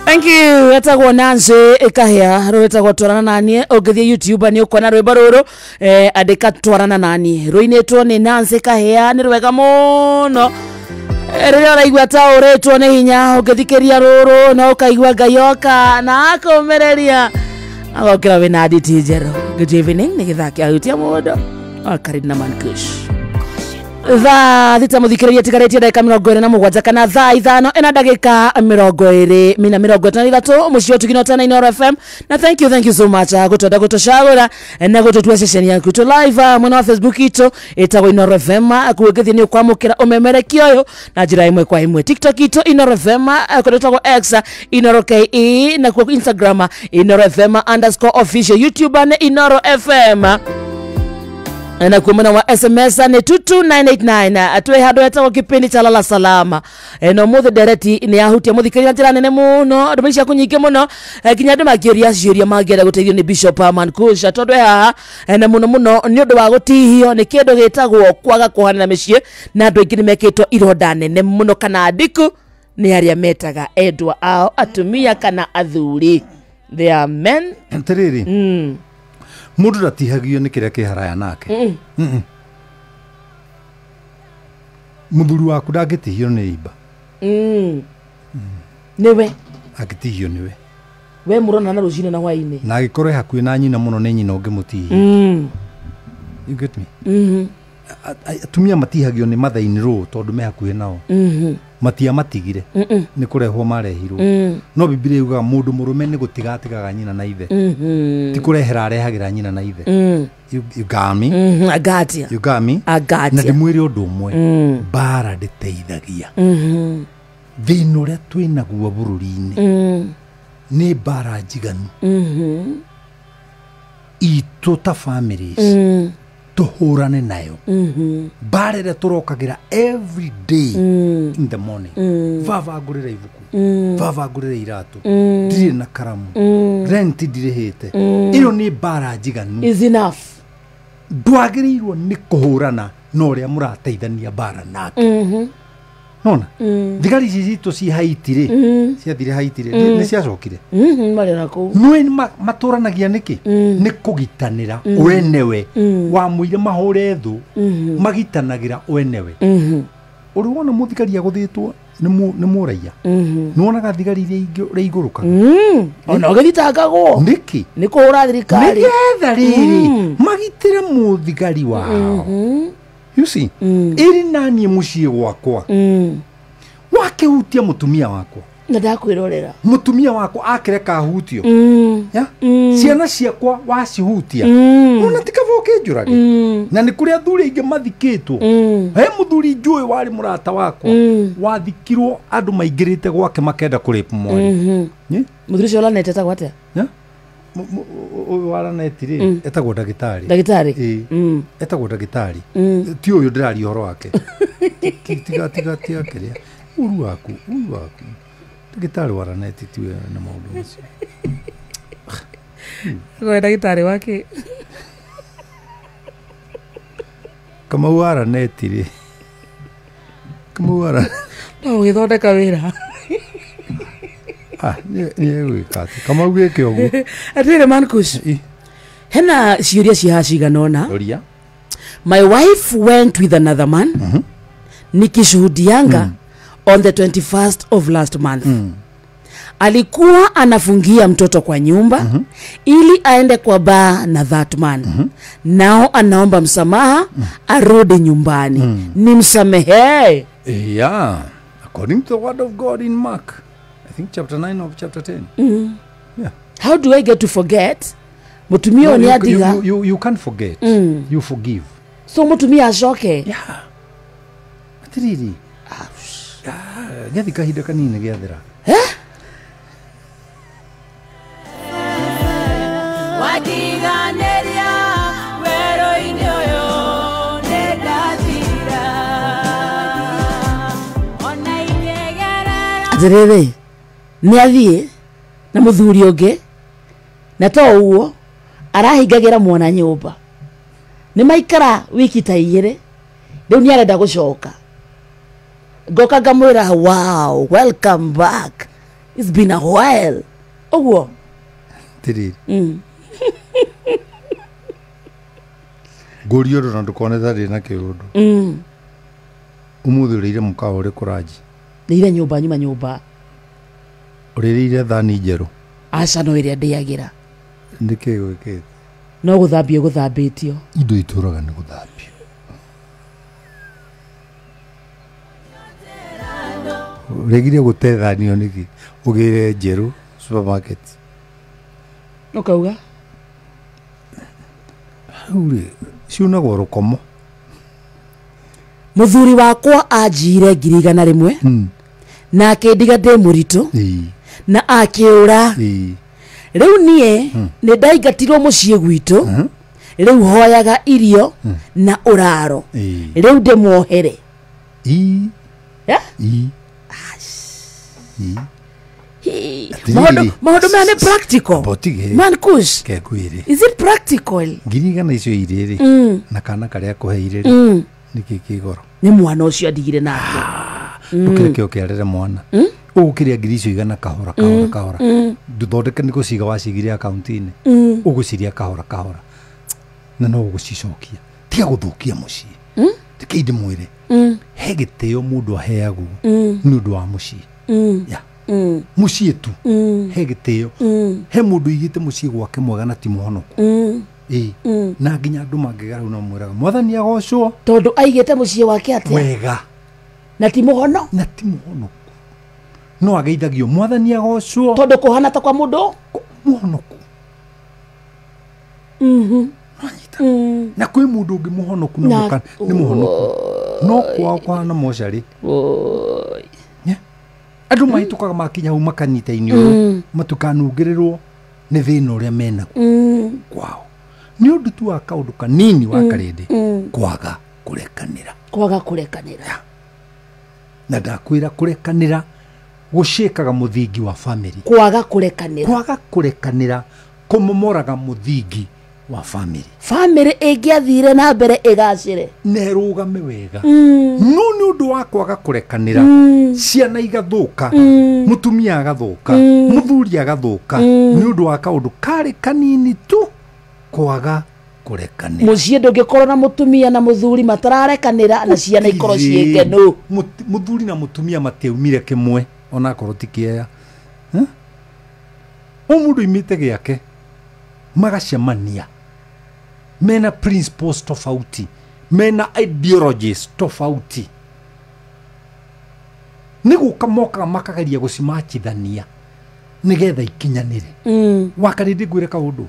Thank you. Etagwo Nancy Ikahia, rwĩtagwo Twarana Naniĩ. Ũngĩthiĩ YouTube nĩ ũkuona rwĩmbo rũrũ, andĩka Twarana Naniĩ, rũinĩtwo nĩ Nancy Kahia, nĩ rwega mũno. Rĩrĩa ũraigua ta ũrĩtwo nĩ hinya ũngĩthikĩria rũrũ no ũkaigua Ngai oka na akũmĩrĩria agokĩra wĩna nditi njerũ. Good evening, nĩ gĩthaa kĩa hutia mũndũ wa Karina Mankush. Thaa 6 mũthikĩrĩria tigarĩtie ndagĩka 27 kana thaa 5 ĩna ndagĩka 23 mũciĩ ũtugino tena Inooro FM. Na thank you so much gũtwenda gũtũcagũra na gũtũtua session yaku tũ live mwena wa Facebook itũ ĩtagwo Inooro FM. Kuũngĩthiĩ nĩ ũkwamũkĩra ũmemerekia ũyũ na njĩra ĩmwe kwa ĩmwe. TikTok itũ Inooro FM, kũrĩa ĩtagwo X Inooro KE, na kuo Instagram Inooro FM _official, YouTube nĩ Inooro FM, na kwa mwena wa SMS ni 22989. Atwe handũ hetagwo kipindi cha Lala Salama. No mũthĩ ndereti nĩ yahutia mũthikĩrĩria njĩra nene mũno, ndũmĩrĩri ciaku nyingĩ mũno, nginya andũ makĩũria ciũria mangĩenda gũteithio nĩ Bishop Mankusha tondũ e haha, na mũno mũno nĩ ũndũ wa gũtihio nĩ kĩndũ gĩtagwo kwaga kũhanana mĩciĩ, na andũ aingĩ nĩ mekĩtwo ironda nene mũno kana ndiku nĩ arĩa metaga endwa ao atumia kana athuri. They are men. Atĩrĩrĩ, mũndũ ndatihagio nĩ kĩrĩa kĩ haraya nake. Mũthuri waku ndangĩtihio nĩ imba. Nĩwe angĩtihio nĩwe. We mũronana na rũcinĩ na hwaĩ-inĩ. Na angĩkorwo e hakuhĩ na nyina mũno nĩ nyina ũngĩmũtihia. You get me? Atumia matihagio nĩ mathaini rũ tondũ me hakuhĩ nao. Matiamatigire nĩ kũrehwo marehirwo. No Bibilia yugaga mũndũ mũrũme nĩ gũtiga atigaga nyina na ithe. Ti kũrehera arehagĩra nyina na ithe. You got me? I got you. You got me? I got you. Na ndĩmwĩre ũndũ ũmwe, mbara ndĩteithagia. Thĩna ũrĩa twĩnaguo bũrũri-inĩ nĩ mbara njiganu. Itũ ta families tũhũrane nayo. Mbara ĩrĩa tũrokagĩra every day in the morning. Baba ngũrĩra ibuku, baba ngũrĩra iratũ, ndirĩ na karamu, rent ndirĩhĩte. Ĩyo nĩ mbara njiganu. Is enough. Ndwagĩrĩirwo nĩ kũhũrana na ũrĩa mũrateithania mbara nake. Nona thigari ici citũ ci Haiti rĩ, ciathire Haiti rĩ, nĩ ciacokire. Marĩ na kũu. Nĩ matũranagia nĩkĩ? Nĩ kũgitanĩra wenewe. Wamũire mahũre thũ, magitanagĩra wenewe. Ũrĩ wona mũthigari agũthĩtwo nĩ mũraiya? Nĩ wonaga thigari iria ingĩ ũrĩa igũrũkaga? Ona ũgĩthitangagwo. Nĩkĩ? Nĩ kũhũra thirikari. Nĩgetha rĩrĩ magitĩre mũthigari wao. You see, ĩrĩ naniĩ mũciĩ gwakwa. Wakĩhutia mũtumia wakwa. Na ndakwĩrorera. Mũtumia wakwa akĩreka ahutio. Ciana ciakwa wacihutia. Ona ti kaba ũkĩnjũrage. Na nĩ kũrĩ athuri aingĩ mathikĩtwo. He mũthuri njũĩ warĩ mũrata wakwa. Wathikirwo andũ maingĩrĩte gwake makenda kũrĩpu mwarĩ. Mũthuri ũcio ũranete etagwo atĩa? Ũyũ waraneti rĩ, etagwo ndagĩtarĩ. Ndagĩtarĩ? Etagwo ndagĩtarĩ. Ti ũyũ ndĩraria ũhoro wake. Tiga tiga tiga kĩrĩa. Ũru waku, ũru waku. Ndagĩtarĩ waraneti tiwe na maũndũ macio. Gwe ndagĩtarĩ wake. Kamau waraneti rĩ. Kamau waraneti. No ũgĩthondeka wĩra. Nĩ egwĩka atĩ Kamau gĩke ũguo. Atĩrĩrĩ Mankush, hena ciũria cihaha cigana ũna. Ũria. My wife went with another man. Nikishuhudianga on the 21st of last month. Alikuwa anafungia mtoto kwa nyumba ili aende kwa bar na that man. Nao anaomba msamaha arudi nyumbani. Nimsamehe. Yeah, according to the word of God in Mark, I think chapter 9 or chapter 10. Yeah. How do I get to forget? Mutumia no, you can't forget. You forgive. So mutumia acoke. Yeah. Atiriri. Gĩathi kahinda kanini gĩathira. Eh? Atiriri. Nĩ athiĩ na mũthuri ũngĩ na to ũguo arahingagira mwana nyũmba. Nĩ maikara wiki ta igĩrĩ rĩu nĩ arenda gũcoka. Ngoka ngamwĩra wow, welcome back, it's been a while. Ũguo Atiriri. Ngũrie ũndũ na ndũkone ta ndĩ na kĩũndũ. Ũmũthĩ ũrĩire mũkawa ũrĩkũ ranji? Ndĩire nyũmba nyuma nyũmba. Ũrĩrĩire thani njerũ? Aca, no ĩrĩa ndĩagĩra. Nĩkĩ gwĩkĩte? No gũthambio gũthambĩtio. Indo itũraga nĩ gũthambio. Ũregire gũte thanio nĩkĩ? Ũgĩre njerũ supermarket. Ũkauga? Hau rĩ, ciunagwo rũkomo. Mũthuri wakwa anjire 100,000 na akĩndiga ndĩ mũritũ na akĩũra. Rĩu niĩ nĩ ndaingatirwo mũciĩ gwitũ, rĩu hoyaga irio na ũraro, rĩu ndĩmuohere. Maũndũ maya nĩ practical. Man Kush, is it practical? 100,000 icio irĩ rĩ na kana karĩa kũheire rĩ nĩkĩ kĩ goro? Nĩ mwana ũcio andigire nake. Ndũkĩreke ũkĩarĩre mwana. Ũgũkĩrĩa 100,000 kahora kahora kahora. Ndũthondeke nĩ gũciga wacigire akaunti-inĩ. Ũgũciria kahora kahora. Na no ũgũcicokia. Tiga gũthũkia mũciĩ. Reke ndĩmwĩre. He gĩtĩo mũndũ aheagwo nĩ ũndũ wa mũciĩ. Yeah. Mũciĩ tu. He gĩtĩo. He mũndũ ũigĩte mũciĩ gwake mwega na ti mũhonoku. Na nginya andũ mangĩgera hau no mwĩraga mwathani agocwo. Tondũ aigĩte mũciĩ wake atĩa? Wega. Na ti mũhono? Na ti mũhonoku. No ageithagio mwathani agocwo. Tondũ kũhana ta kwa mũndũ mũhonoku. Nonyita. Na kwĩ mũndũ ũngĩ mũhonoku na mũka nĩ mũhonoku. No kwao kũhana mocarĩ. Andũ mahĩtũkaga makinya hau makanyita iniũrũ matukanungĩrĩrwo nĩ thĩna ũrĩa menaguo kwao. Nĩ ũndũ tu wa kaũndũ kanini wa karĩndĩ kwaga kũrekanĩra. Kwaga kũrekanĩra. Na ndakwĩra kũrekanĩra gũcĩkaga mũthingi wa family. Kwaga kũrekanĩra. Kwaga kũrekanĩra kũmomoraga mũthingi wa family. Family ĩngĩathire na mbere ĩgacĩre. Na ĩrũgame wega. No nĩ ũndũ wa kwaga kũrekanĩra ciana igathũka, mũtumia agathũka, mũthuri agathũka nĩ ũndũ wa kaũndũ karĩ kanini tu kwaga kũrekanĩra. Mũciĩ ndũngĩkorwo na mũtumia na mũthuri matararekanĩra na ciana ikorwo ciĩ ngenu. Mũthuri na mũtumia matiaumire kĩmwe onakorwo ti kĩea. O mũndũ oimĩte gĩake magacemania mena principles tofauti, mena ideologies tofauti. Nĩ gũka mokaga makageria gũcimachithania nĩgetha ikinyanĩre. Wakarĩndĩ ngwĩre kaũndũ,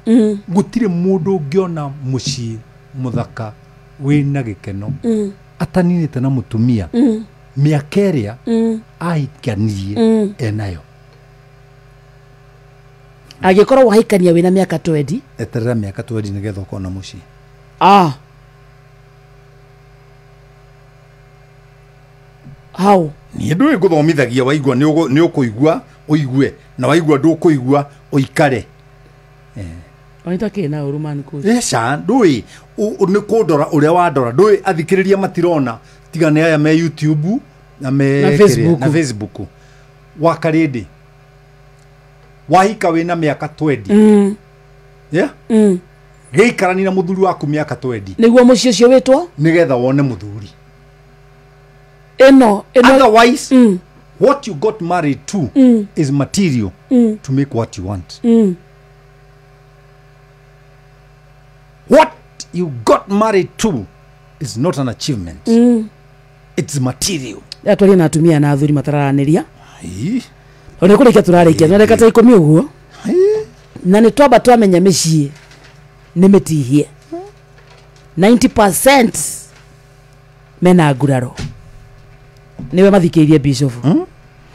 gũtirĩ mũndũ ũngĩona mũciĩ mũthaka wĩna gĩkeno ataninĩte na mũtumia mĩaka ĩrĩa ahikanirie enayo. Angĩkorwo wahikania wĩna mĩaka 20, eterera mĩaka 20 nĩgetha ũkona mũciĩ. How? Niĩ ndũĩ ngũthomithagia waigua nĩ ũkũigua ũigue na waigua ndũkũigua ũikare. Oita kĩ na ũru Man Kush? Eca ndũĩ nĩ kũndora ũrĩa wandora ndũĩ athikĩrĩria matirona tiga nĩ aya me YouTube na me na Facebook. Wakarĩndĩ wahika wĩna mĩaka 20. Yeah? Gĩikarani na mũthuri waku mĩaka 20. Nĩguo mũciĩ ũcio wĩtwo? Nĩgetha wone mũthuri. Ĩno otherwise What you got married to is material to make what you want. What you got married to is not an achievement. It's material. Atwarie na atumia na athuri matararaniria. Ona kurikia turarikia na reka ta 10 uguo. Na ni twamba twamenya mĩciĩ nĩ mĩtihie. 90% mena nguraro. Niwe mathikĩirie bishop.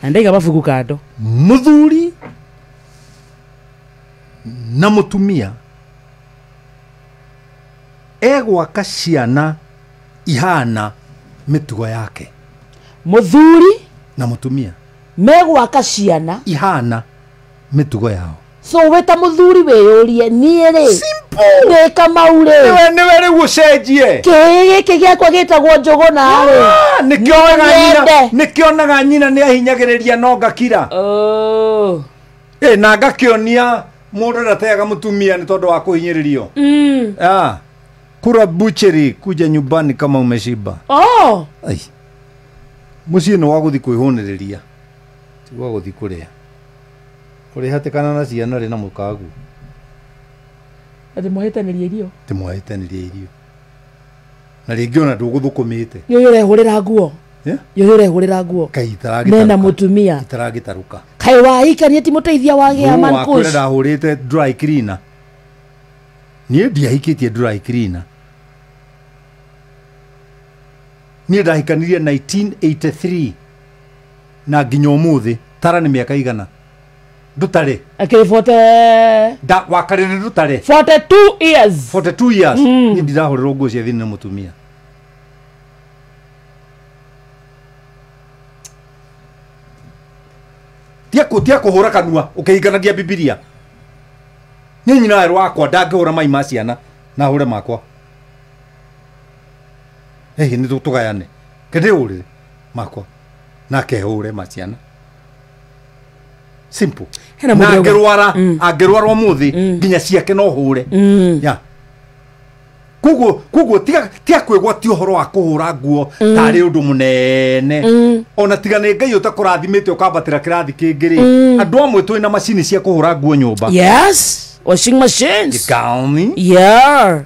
Na ndaiga mabuku kando. Muthuri na mutumia egwaka ciana ihana mĩtugo yake. Muthuri na mutumia megwaka ciana ihana mĩtugo yao. So weta muthuri weyũrie niĩ rĩ simple ndĩ Kamau rĩ niwe rĩu ũcenjie kĩĩ gĩkĩ gĩakwa gĩtagwo Njũgũna rĩ nĩkĩonaga nyina nĩ ahinyagĩrĩria no ngakira. Na ngakĩonia mũndũ ndateaga mũtumia nĩ tondũ wa kũhinyĩrĩrio. Kura butchery kuja nyumbani kama umeshiba. Ai. Mũciĩ nĩ wa gũthiĩ kwĩhũnĩrĩria ti wa gũthiĩ kũrĩa. Ũrĩhatĩkana na ciana rĩ na mũkagu. Atĩ mwahĩtanĩria irio. Atĩ mwahĩtanĩria irio. Na rĩngĩ ona ndũgũthũkũmĩte. Yũyũ ũrehũrĩra nguo. Yũyũ ũrehũrĩra nguo. Kai itaragĩtarũka. Mena mũtumia. Itaragĩtarũka. Kai wahikania ti mũteithia wagĩa man kush. Wakwĩra ndahũrĩte dry cleaner. Niĩ ndiahikĩtie dry cleaner. Niĩ ndahikanirie 1983 na nginya ũmũthĩ tara nĩ mĩaka igana. Ndutare. Akiri 40 da wakarire ndutare. 42 years. 42 years. Ni ndirahũrĩrwo nguo cia thĩinĩ na mũtumia. Tia kũhũra kanua ũkĩhinganagia Bibilia. Niĩ nyina werũ wakwa ndangĩhũra mai ma ciana na hũre makwa. Hihi nĩ tũgayane. Kĩndĩhũrĩre makwa na kehũre ma ciana. Simple. Na angĩrwara angĩrwara ũmũthĩ nginya ciake no hũre. Ya. Koguo tiga kwĩgwatia ũhoro wa kũhũra nguo tarĩ ũndũ mũnene. Ona tiga nĩ Ngai ũtakũrathimĩte ũkambatĩra kĩrathi kĩngĩ rĩ. Andũ amwe twĩna macini cia kũhũra nguo nyũmba. Yes, washing machines. Gauni. Yeah.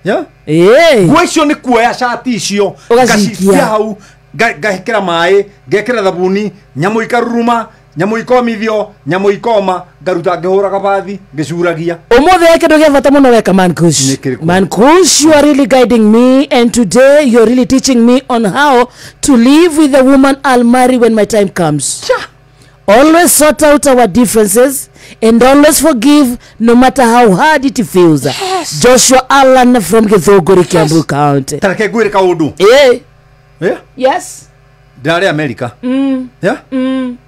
Yeah. Eh. Nguo icio nĩ kuoya cati icio ngacikia hau ngahĩkĩra maĩ ngekĩra thabuni nyamũ ikaruruma nyamũ ikomithio nyamũ ikoma ngaruta ngĩhũraga bathi ngĩcuragia. Ũmũthĩ kĩndũ gĩa bata mũno weka Man Kush. Man Kush, you are really guiding me and today you are really teaching me on how to live with the woman I'll marry when my time comes. Always sort out our differences and always forgive no matter how hard it feels. Yes. Joshua Allan from Githunguri, Kiambu County. Tareke ngwĩre kaũndũ. Eh. Yeah? Yes. Ndĩrarĩ America. Yeah?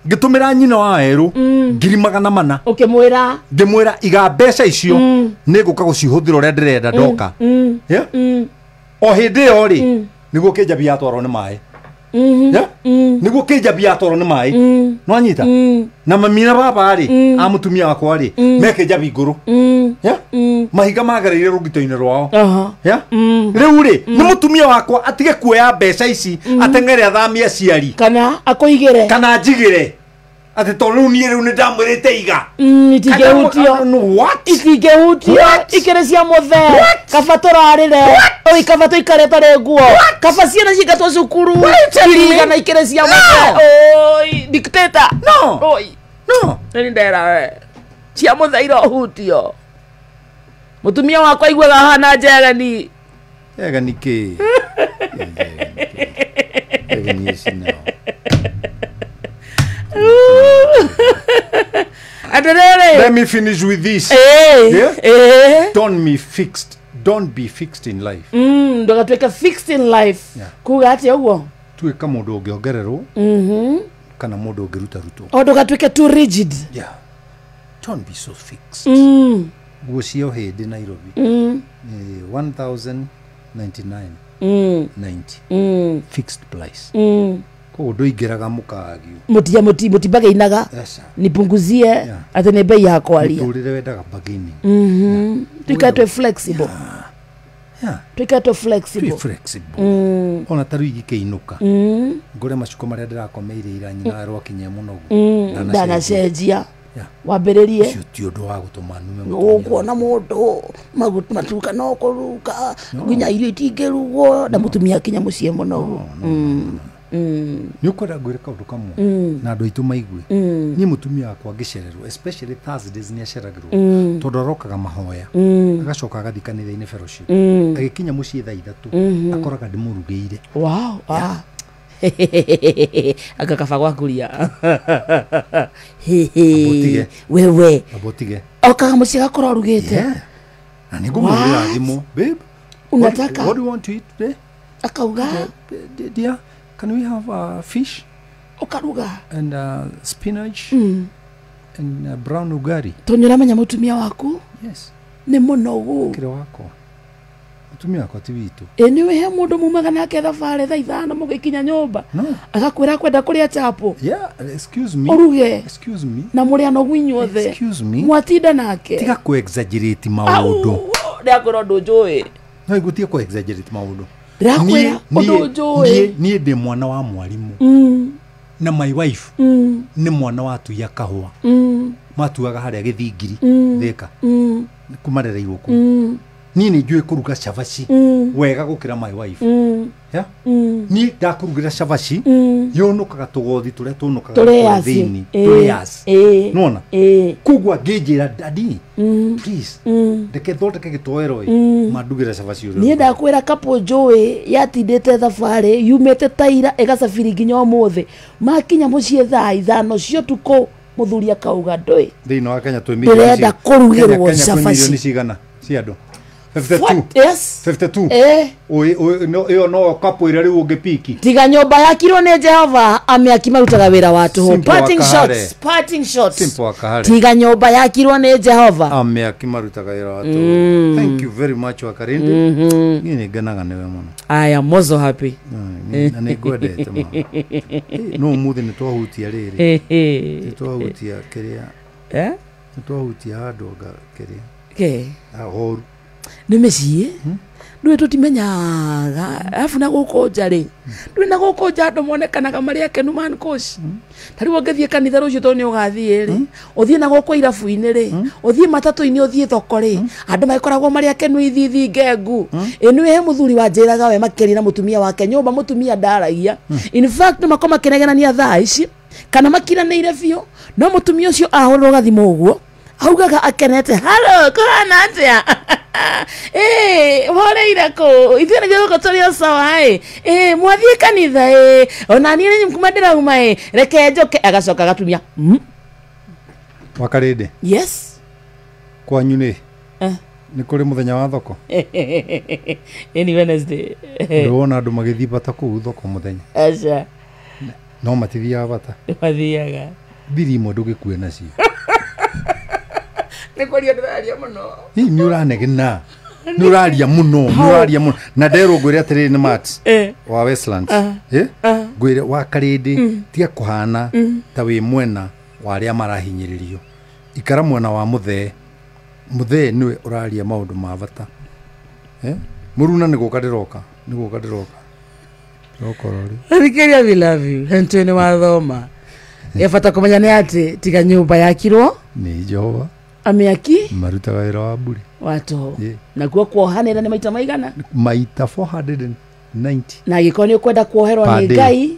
Ngĩtũmĩra nyina wa werũ 400,000. Ũkĩmwĩra? Ngĩmwĩra iga mbeca icio nĩngũka gũcihũthĩra ũrĩa ndĩrenda ndoka. Yeah? O hĩndĩ ĩyo rĩ nĩguo kĩnjabi yatwarwo nĩ maĩ. Yeah? Nĩguo kĩnjabi yatwarwo nĩ maĩ. Nĩwanyita? Na mami na baba rĩ a mũtumia wakwa rĩ me kĩnjabi ngũrũ. Yeah? Mahiga magereire rũgito-inĩ rwao. Yeah? Rĩu rĩ nĩ mũtumia wakwa atige kuoya mbeca ici ateng'ere athamie aciari kana akũigĩre kana njigĩre atĩ tondũ rĩu niĩ rĩu nĩndamwĩrĩte iga itingĩhutio. Itingĩhutio ikĩrĩ cia mũthee kaba tũrarĩre oi kaba tũikare tarĩ nguo kaba ciana cingatwo cukuru irigana ikĩrĩ cia mũthee oi dictator. No. Oi no nĩ ndera we cia mũthee irohutio. Mũtumia wakwa aiguaga hana njegani. Njegani kĩ? Njegani ici nao. Let me finish with this. Yeah? Don't be fixed. Don't be fixed in life. Ndũgatuĩke fixed in life. Kuga atĩa ũguo? Tuĩka mũndũ ũngĩongererwo kana mũndũ ũngĩrutarutwo. O ndũgatuĩke too rigid. Yeah. Don't be so fixed. Nguo cia hĩndĩ Nairobi 1099 90 fixed price. Koguo ndũingĩraga mũkagio mũtibagainaga nipunguzie atĩ nĩ bei ya kwaria. Mũtũrĩre wendaga bargaining. Tuikare twĩ flexible. Yeah. Tuikare tũ Twĩ flexible. Flexible ona ta rĩu ingĩkĩinũka ngũre macuko marĩa ndĩrakomeire ira nyina rwakinyia mũnogu. Ndanacenjia. Yeah. Wambĩrĩrie. Ũcio ti ũndũ wa gũtũma nume mũtumia. Ũkuona mũndũ matuka no kũruga nginya irio itingĩrugwo na mũtumia akinya mũciĩ mũnogu. Nĩ ũkwenda ngwĩre kaũndũ kamwe na andũ aitũ maigue. Niĩ mũtumia wakwa ngĩcererwo, especially Thursdays, nĩ aceragĩrwo tondũ arokaga mahoya, agacoka agathiĩ kanitha-inĩ fellowship, agĩkinya mũciĩ thaa 3 akoraga ndĩmũrugĩire. Wow, ah. Anga kaba gwakuria. Ũtige. Wewe. Amba ũtige. Okaga mũciĩ agakorwo arugĩte. Yeah. Na nĩ ngũmũhũrĩra thimũ, "Babe, Unataka? what do you want to eat today?" Akauga. "Dear, can we have fish Ũkaruga. and spinach and brown ugali?" Tondũ nĩ ũramenya mũtumia waku Yes. nĩ mũnogu. Kĩrĩ wakwa, mũtumia wakwa ti witũ. Ĩ nĩ he mũndũ mumaga nake thabarĩ thaa 5 mũgĩkinya nyũmba No. agakwĩra kwenda kũrĩa chapo. Yeah, excuse me. Ũruge. Excuse me. Na mũrĩ anogu inyuothe. Excuse me. Mwatinda nake. Tiga ku exaggerate maũndũ. Ndĩrakwĩra ũndũ njũĩ. No igutie ku exaggerate maũndũ. Ndĩrakwĩra ũndũ njũĩ. Niĩ ndĩ mwana wa mwarimũ na my wife nĩ mwana wa atui a kahũa, matuaga harĩa gĩthingiri Thĩka, kumarereirwo kũu. Niĩ nĩ njũĩ kũruga cabaci wega gũkĩra my wife. Yeah? Niĩ ndakũrugĩra cabaci yũnũkaga tũgothi tũrĩa tũnũkaga kũrĩa tũrĩaci thĩinĩ, tũrĩaci nona. Koguo angĩnjĩra, "Daddy, please reke thondeke gĩtoero ĩ mandugĩre cabaci ũrĩa Niĩ ũrugĩte." Ndakwĩra kapũ njũĩ yatindĩte thabarĩ yumĩte taira ĩgacabiri nginya ũmũthĩ, makinya mũciĩ thaa 5 cia ũtukũ, mũthuri akauga ndũĩ. Thĩinĩ wa Kenya twĩ Ndĩrenda kũrugĩrwo Kenya kwĩ cabaci. milioni cigana cia andũ? 52. What? Yes. 52. Eh. Ĩyo no kapo ĩrĩa rĩu ũngĩpiki. Tiga nyũmba yakirwo nĩ Jehova, amĩaki marutaga wĩra wa tũhũ. Simple Parting Wakahare. shots, parting shots. Simple Wakahare. Tiga nyũmba yakirwo nĩ Jehova. Amĩaki marutaga wĩra wa tũhũ. Thank you very much, Wakarindi. Niĩ nĩ ngenaga nĩwe mũno. I am also happy. Na nĩ ngwendete mũno. No ũmũthĩ nĩ twahutia rĩrĩ, nĩ twahutia kĩrĩa, Eh? nĩ twahutia handũ anga kĩrĩa Ke. horu. Nĩ mĩciĩ ndũĩ tũtimenyaga, arabu na gũkũ nja rĩ, ndũĩ na gũkũ nja andũ monekanaga marĩ akenu man coach. Ta rĩu ũngĩthiĩ kanitha rũciũ, tondũ nĩ ũgathiĩ rĩ, ũthiĩ na gũkũ irabu-inĩ rĩ, ũthiĩ matatũ-inĩ, ũthiĩ thoko rĩ, andũ magĩkoragwo marĩ akenu ithithi ngengu. Ĩ nĩ he mũthuri wanjĩraga we makĩria na mũtumia wake nyũmba, mũtumia ndaragia. In fact, no makorwo makĩnegenania thaa ici kana makiranĩire biũ, no mũtumia ũcio ahũrĩrwo gathimũ ũguo augaga akenete, "Halo, kũhana atĩa? Ĩ horeire kũ? Ithuĩ nĩ gũkũ tũrĩ o sawa. Ĩ ĩ mwathiĩ kanitha? Ĩ ona niĩ nĩ kuma ndĩrauma. Ĩ reke njoke." Agacoka agatumia. Wakarĩndĩ. Yes. Kwanyu nĩ Eh. nĩ kũrĩ mũthenya wa thoko? Ĩni Wednesday. Ndĩwona andũ magĩthiĩ bata kũu thoko mũthenya? Aca. No matithiaga bata. Mathiaga. Thiri imwe ndũgĩkue nacio. Nĩ kwaria ndĩraria mũno. Hihi nĩ ũranegena, nĩ ũraria mũno, nĩ ũraria mũno, na nderwo ngwĩre atĩrĩrĩ, nĩ Mat wa Westlands. Eh? Ngwĩre Wakarĩndĩ, tiga kũhana ta wĩ mwena wa arĩa marahinyĩrĩrio, ikara mwena wa mũthee. Mũthee nĩwe ũraria maũndũ ma bata. Eh? Mũruna nĩ gũka ndĩroka, nĩ gũka ndĩroka, ndĩroka ororĩ. Thikĩria, we love you. Ntĩ nĩ wathoma ya bata kũmenya nĩ atĩ tiga nyũmba yakirwo nĩ Jehova, amĩaki marutaga wĩra wa mburi. Wa tũhũ. Yeah. Nakuo kuohanĩra nĩ maita maigana? Maita 490. Na angĩkorwo nĩ ũkwenda kuoherwo Per nĩ day. Ngai,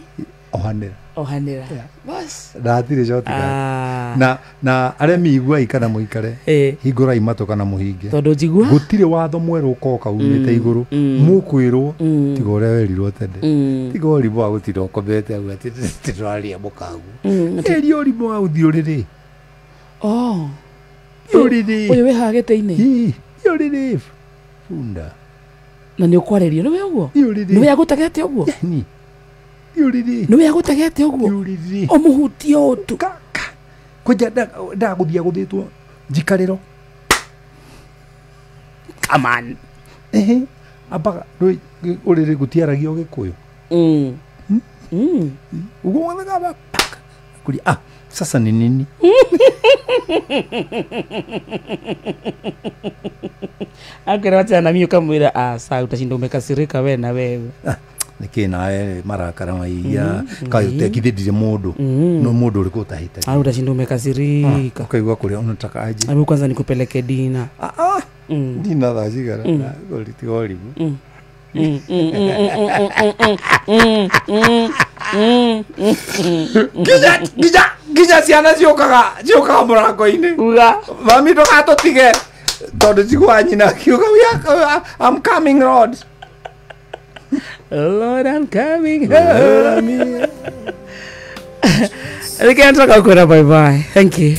ohanĩra. Ohanĩra bas. Na hatirĩ shortcut. Ah. Na arĩa mĩiguai kana mũikare, Eh. hingũrai matũ kana mũhinge, tondũ njigua gũtirĩ watho mwerũ ũkoka umĩte igũrũ mũkwĩrwo tiga ũrĩa werirwo tene. Tiga ũrimũ wa gũtinda ũkomete au atĩ tũraria mũkaguo. Ĩria ũrimũ wa gũthiĩ ũrĩrĩ. Oh. Thiĩ ũrĩrĩ. Ũyũ wĩ haha gĩtĩ-inĩ. Ĩ, thiĩ ũrĩrĩ bunda. Na nĩ ũkwarĩrio nĩwe ũguo. Thiĩ ũrĩrĩ. Nĩwe agũtegete ũguo. Yani, thiĩ ũrĩrĩ. Nĩwe agũtegete ũguo. Thiĩ ũrĩrĩ. Ũmũhutie ũtu. Kaka kwanja ndagũthiĩ agũthĩtwo njikarĩro. Come on. Ehe, ambaga ndũĩ ũrĩrĩ gũtiaragio gĩkũyũ. Ũguo wathagaba pak Ngakũria, ah, sasa ni nini? Akwĩra wachana na mimi, ukamwĩra, ah, saa utashinda umekasirika we na wewe. Ah, nĩkĩ nawe marakara maiya kaũtekithĩ ndirĩ mũndũ no mũndũ ũrĩkũ ũtahĩtagia. Ah, utashinda umekasirika. Ũkaigua kũrĩa unataka aje. Hebu kwanza nikupeleke dina. Ah, ah, ndina thaa cigana tiga ũrimũ. Nginya nginya nginya ciana ciũkaga ciũkaga mũrango-inĩ. Uga. Mami, ndũgatũtige, tondũ cigua nyina akiuga, "I'm coming, Lord." Lord, I'm coming home. Reke nataka kwenda, bye bye, thank you.